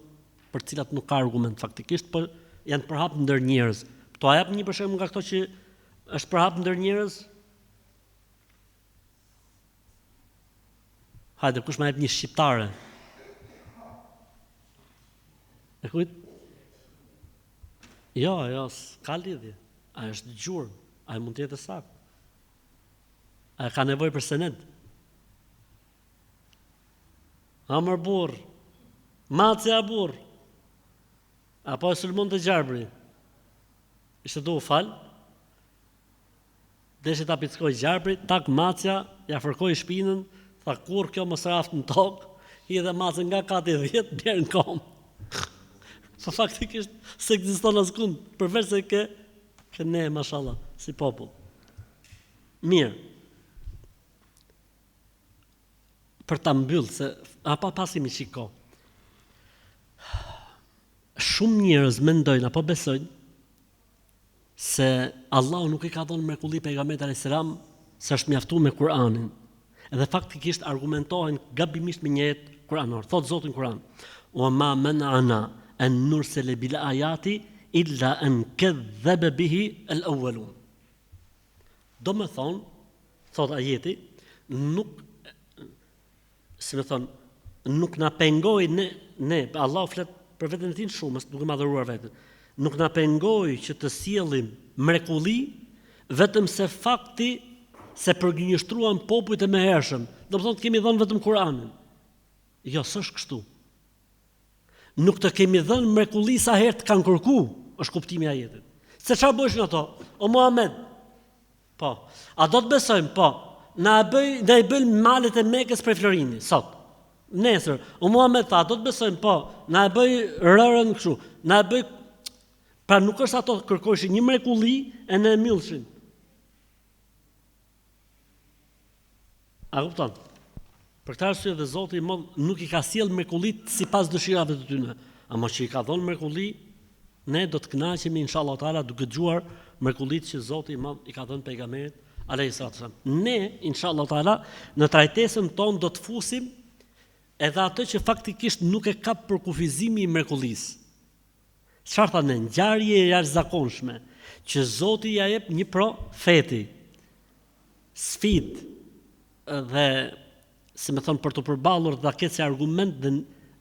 për të cilat nuk ka argument faktikisht, por janë përhap ndër njerëz. Po a jap një për shembull nga këto që është përhap ndër njerëz? Hajde, kush ma jep një shqiptare? E kujt? Jo, jo, s'ka lidhje. A është gjurmë, a mund të jetë e saktë. A ka nevojë për sened? A mor burrë, macja burrë, a po e sulmonte gjarpri, ishte tu u fal, deshi ta pickojë gjarpri, tak macja, ia fërkoi shpinën, tha kurrë kjo mos raftë në tokë, hidhe macen nga kati 10, deri në komë. Po faktikisht s'ekziston askund, përveç se ke, ke ne, mashallah, si popull. Mirë. Për ta mbyll se apo pasim një çik kohë. Shumë njerëz mendojnë apo besojnë se Allahu nuk i ka dhënë mrekulli pejgamberit alayhis salam se është mjaftu me Kur'anin. Edhe faktikisht argumentohen gabimisht me një ajet kuranor. Thotë Zoti në Kur'an: "Wa ma man'ana an nursila bil ayati illa an kadhaba bihi al awwalun." Domethonë, thotë ajeti, nuk, si me thonë, nuk na pengoi ne, ne, Allahu flet për veten e tij në shumës, duke madhëruar veten. Nuk na pengoi që të sjellim mrekulli, vetëm se fakti se përgënjeshtruan popujt e mëhershëm. Domethonë, të kemi dhënë vetëm Kur'anin. Jo, s'është kështu. Nuk të kemi dhënë mrekulli sa herë të kanë kërku, është kuptimi i ajetit. Se çfarë bëjshin ato? O Muhammed. Po. A do të besojmë? Po. Na e bëj, na i bëj malet e Mekës prej florini sot. Nesër, o Muhammed tha, a do të besojmë? Po. Na e bëj rërën kështu. Na e bëj Pra nuk është ato kërkojshin një mrekulli e ne e myllshin. A kupton? Për këtë arsye dhe Zoti i Madh nuk i ka sjell mrekullitë sipas dëshirave të tyre. Ama që i ka dhënë mrekulli, ne do të kënaqemi inshallah taala duke dëgjuar mrekullitë që Zoti i Madh i ka dhënë pejgamberit alayhi salatu wasallam. Ne inshallah taala në trajtesën tonë do të fusim edhe atë që faktikisht nuk e kap përkufizimi i mrekullisë. Çfarë thamë ne? Ngjarje e jashtëzakonshme që Zoti ia jep një profeti. sfidë dhe si me thonë për t'u përballur dhe ta ketë si argument dhe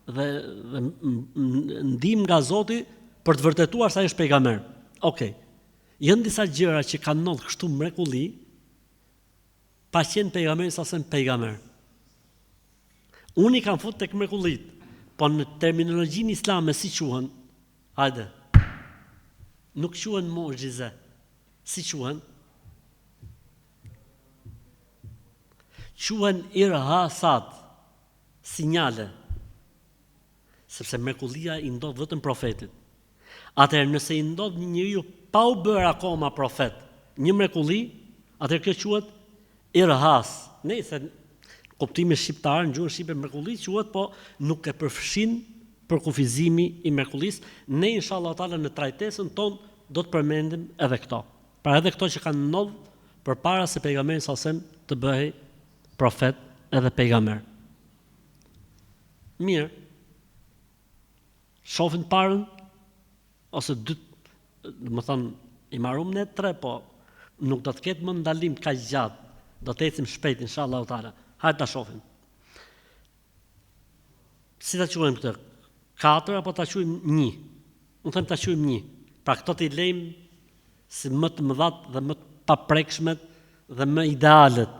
dhe, dhe ndihmë nga Zoti për të vërtetuar se ai është pejgamber. Okej. Okay. Janë disa gjëra që kanë ndodhur kështu mrekulli pa qenë pejgamberi sa sem pejgamber. Unë i kam fut tek mrekullitë, po në terminologjinë islame si quhen? Hajde. Nuk quhen muxhize. Si quhen? Quhen irhasat, sinjale. Sepse mrekullia i ndodh vetëm profetit. Atëherë nëse i ndodh një njeriu pa u bërë akoma profet, një mrekulli, atëherë kjo quhet irhas. Nejse kuptimi shqiptar në gjuhën shqipe mrekulli quhet, po nuk e përfshin përkufizimi i mrekullisë. Ne inshallah taala në trajtesën tonë do të përmendim edhe këto. Pra edhe këto që kanë ndodh përpara se pejgamberi sa sem të bëhej profet edhe pejgamber. Mirë. Shofim të parën ose dy, domethënë i marum ne tre, po nuk do të ketë më ndalim kaq gjatë. Do të ecim shpejt inshallah taala. Hajde ta shohim. Si ta quajmë këtë? Katër apo ta quajmë një? Unë them ta quajmë një. Pra këto t'i lejmë si më të mëdhat dhe më të paprekshmet dhe më idealet.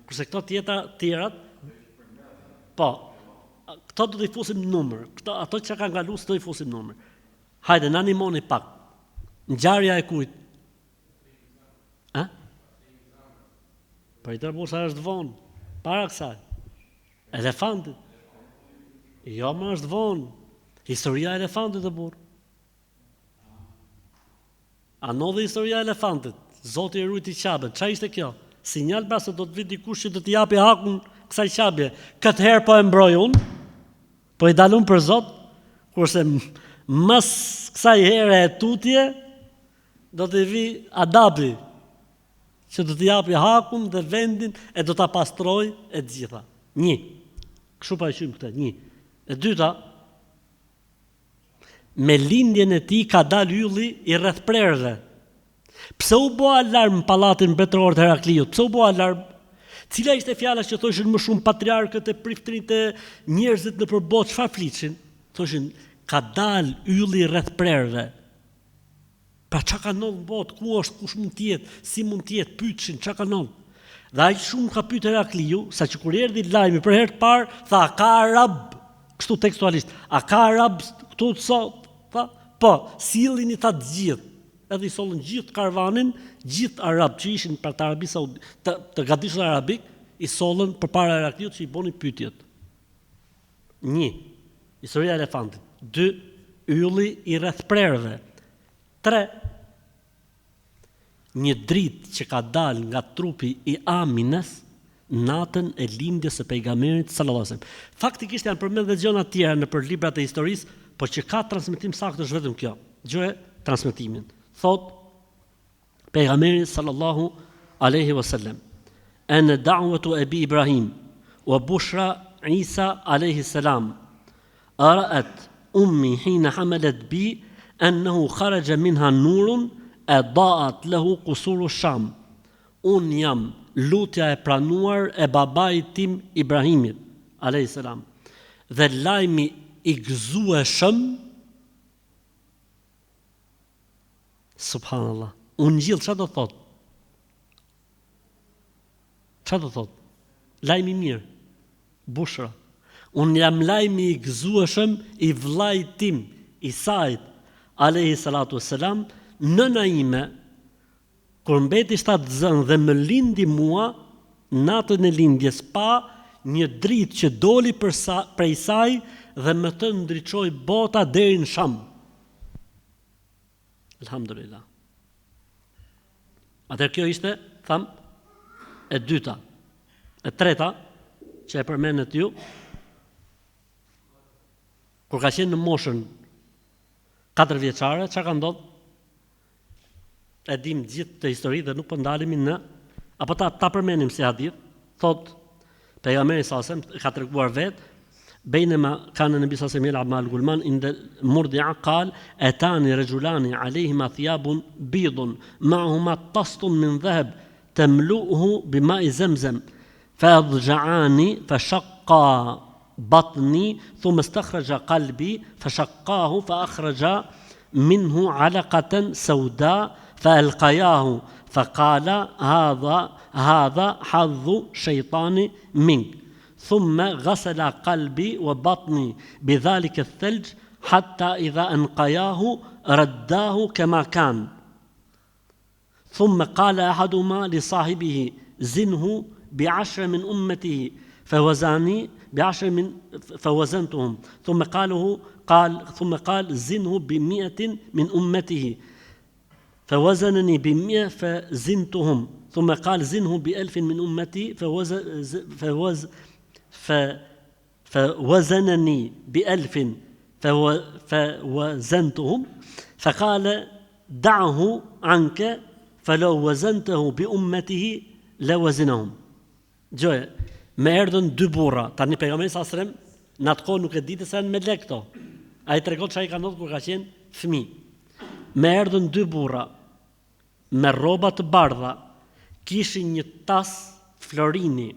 Kurse këto tjeta, tjerat, po, këto do t'i fusim në numër. Këto, ato që kanë kalu, s'do i fusim në numër. Hajde, na ndihmoni pak. Ngjarja e kujt? A? Po i tërbu sa është vonë, para kësaj. Elefantit. Jo, më është vonë. Historia e elefantit o burrë. A ndodhi historia e elefantit? Zoti e ruajti Qaben. Ça ishte kjo? Sinjal pra se do të vijë dikush që do t'i japi hakun kësaj Qabje. Këtë herë po e mbroj unë, po i dal unë për Zot, kurse mas kësaj here e tutje do të vijë adabi që do t'i japi hakun dhe vendin e do ta pastrojë e të gjitha. Një. Kështu pa e quajmë këtë, një. E dyta, Me lindjen e tij ka dalë ylli i rrethprerëve. Pse u bë alarm në pallatin mbretëror të Herakliut? Pse u bë alarm? Cila ishte fjala që thoshin më shumë patriarkët e priftërinjtë e njerëzit nëpër botë, çfarë flisnin? Thoshin, ka dalë ylli i rrethprerëve. Pra ça ka ndodhur në botë, ku është, kush mund të jetë, si mund të jetë, pyetshin ça ka ndodhur. Dhe aq shumë ka pyet Herakliu, sa që kur erdhi lajmi për herë të parë, tha a ka arab, kështu tekstualisht, a ka arab këtu sot? Tha, po, sillini tha të gjithë. Edhe i sollën gjithë karvanin, gjithë arab që ishin pra të Arabisë Saudi, të, të gadishullit arabik, i sollën përpara Herakliut që i bonin pyetjet. Një, historia e elefantit. Dy, ylli i rrethprerëve. 3, një dritë që ka dalë nga trupi i Amines natën e lindjes së pejgamberit sallallahu alajhi wasallam. Faktikisht janë përmend dhe gjëra të tjera nëpër librat e historisë, por që ka transmetim saktë është vetëm kjo. Dëgjoje transmetimin. Thotë Pejgamberi sallallahu alejhi wa sellem, Ene da'watu Ebi Ibrahim wa bushra Isa alejhi selam, ra'at ummi hina hamalat bi ennehu kharaja minha nurun adaat lahu qusuru Sham. Unë jam lutja e pranuar e babait tim Ibrahimit, alejhi selam, dhe lajmi i gëzueshëm Subhanallah. Ungjill ça do thot? Ça do thot? Lajm i mirë. Bushra. Unë jam lajmi i gëzueshëm i vllait tim, Isait, alejhi salatu wassalam, nëna ime kur mbeti shtatzënë dhe më lindi mua, natën e lindjes pa një dritë që doli për sa, prej saj dhe me të ndriçoi bota deri në Sham. Elhamdulillah. Atëherë kjo ishte, thamë, e dyta. E treta, që e përmendët ju, kur ka qenë në moshën 4 vjeçare, ça ka ndodhë? E dimë gjithë këtë histori dhe nuk po ndalemi në apo ta ta përmendim si hadith, thotë pejgamberi sa sem ka treguar vet Bejnema kana nebi sa sem jelab ma'al gulman inde murdia kal etani rexhulani alejhima thijabun bidun ma'ahuma tastun min dheheb. Temluhu bima'i zemzem Feadxheani feshakka batni thumme stakhraxha kalbi feshakkahu feakhraxha minhu alakaten seuda feelkajahu fekala hadha hadha hadhu shejtani mink thumme gasela kalbi wa batni bidhalike thelxh hatta idha enkajahu raddahu kema kan Thumme kale ahaduhuma li sahibihi zinhu bi ashre min ummetihi fewazani bi ashre min fewazentuhum thumme kaluhu kal thumme kal zinhu bi miatin min ummetihi fewazeneni bi mia fezintuhum thumme kal zinhu bi elfin min ummeti fewaz fewaz fe fewazeneni bi elfin fewazentuhum fekale da'hu anke felau wazentehu bi ummetihi le wazenahum. Dëgjoje, më erdhën dy burra, tani pejgamberi sa selam në atë kohë nuk e dinte se janë melek këto. Ai tregon çfarë i ka ndodhur kur ka qenë fëmijë. Më erdhën dy burra me rroba të bardha, kishin një tas florini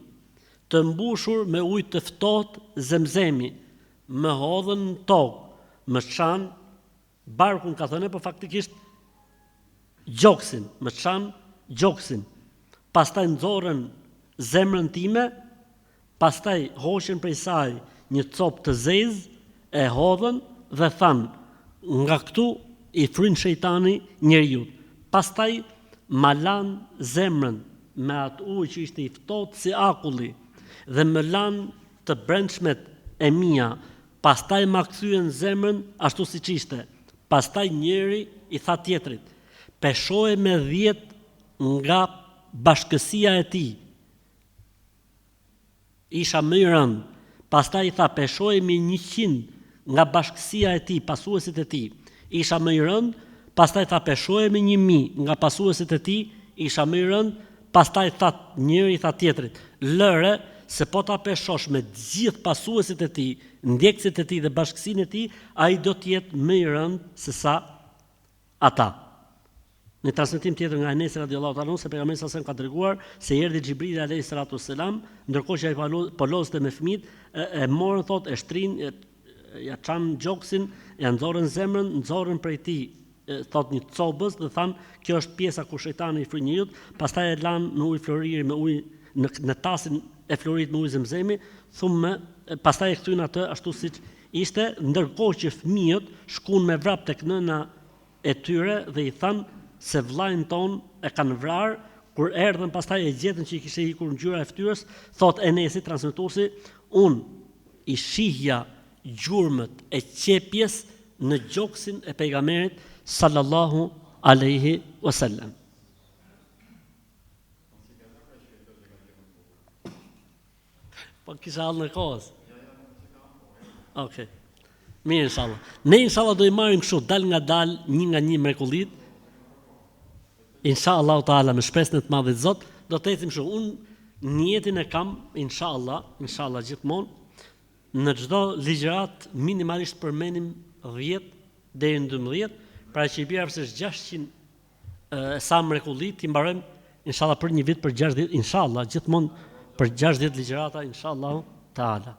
të mbushur me ujë të ftohtë zemzemi, më hodhën në tokë, më çanë barkun ka thënë, po faktikisht gjoksin, më çanë gjoksin. Pastaj nxorën zemrën time, pastaj hoqën prej saj një copë të zezë, e hodhën dhe thanë, nga këtu i fryn shejtani njeriut. Pastaj ma lanë zemrën me atë ujë që ishte i ftohtë si akulli dhe më lanë të brendshmet e mia, pastaj ma kthyen zemrën ashtu siç ishte. Pastaj njëri i tha tjetrit, Peshoje me dhjetë nga bashkësia e tij. Isha më i rëndë. Pastaj i tha, Peshoje me 100 nga bashkësia e tij, pasuesit e tij. Isha më i rëndë. Pastaj tha, Peshoje me 1000 nga pasuesit e tij. Isha më i rëndë. Pastaj tha njëri i tha tjetrit, Lëre, se po ta peshosh me të gjithë pasuesit e tij, ndjekësit e tij dhe bashkësinë e tij, ai do të jetë më i rëndë se sa ata. Në transmetim tjetër nga Enesi radiallahu ta'ala anhu se pejgamberi sa selam ka treguar se i erdhi Xhibrili alayhi salatu wassalam, ndërkohë që ai po lozte me fëmijët, e, e morën thotë e shtrinë, e, ja çanë gjoksin, ja nxorën zemrën, nxorën prej tij thotë një copëz dhe thanë kjo është pjesa ku shejtani i fryn njeriut, pastaj e lanë në ujë floriri me ujë në në tasin e floririt me ujë zemzemi, thumme pastaj e kthyen atë ashtu siç ishte, ndërkohë që fëmijët shkuan me vrap tek nëna e tyre dhe i thanë se vëllain tonë e kanë vrarë, kur erdhën pastaj e gjetën që i kishte ikur ngjyra e fytyrës, thotë Enesi transmetuesi, unë i shihja gjurmët e qepjes në gjoksin e pejgamberit sallallahu alaihi wasallam. Po kisha hallin e kohës. Okej. Okay. Mirë inshallah. Ne inshallah do i marrim kështu dal nga dal një nga një mrekullitë. Inshallah taala me shpresën e të madhit Zot do të ecim kështu. Unë nijetin e kam inshallah, inshallah gjithmonë Në çdo ligjëratë minimalisht përmendim 10 deri në 12, pra që i bie afërsisht 600 e sa mrekulli t'i mbarojmë inshallah për një vit për 60 inshallah gjithmonë për 60 ligjërata inshallah taala.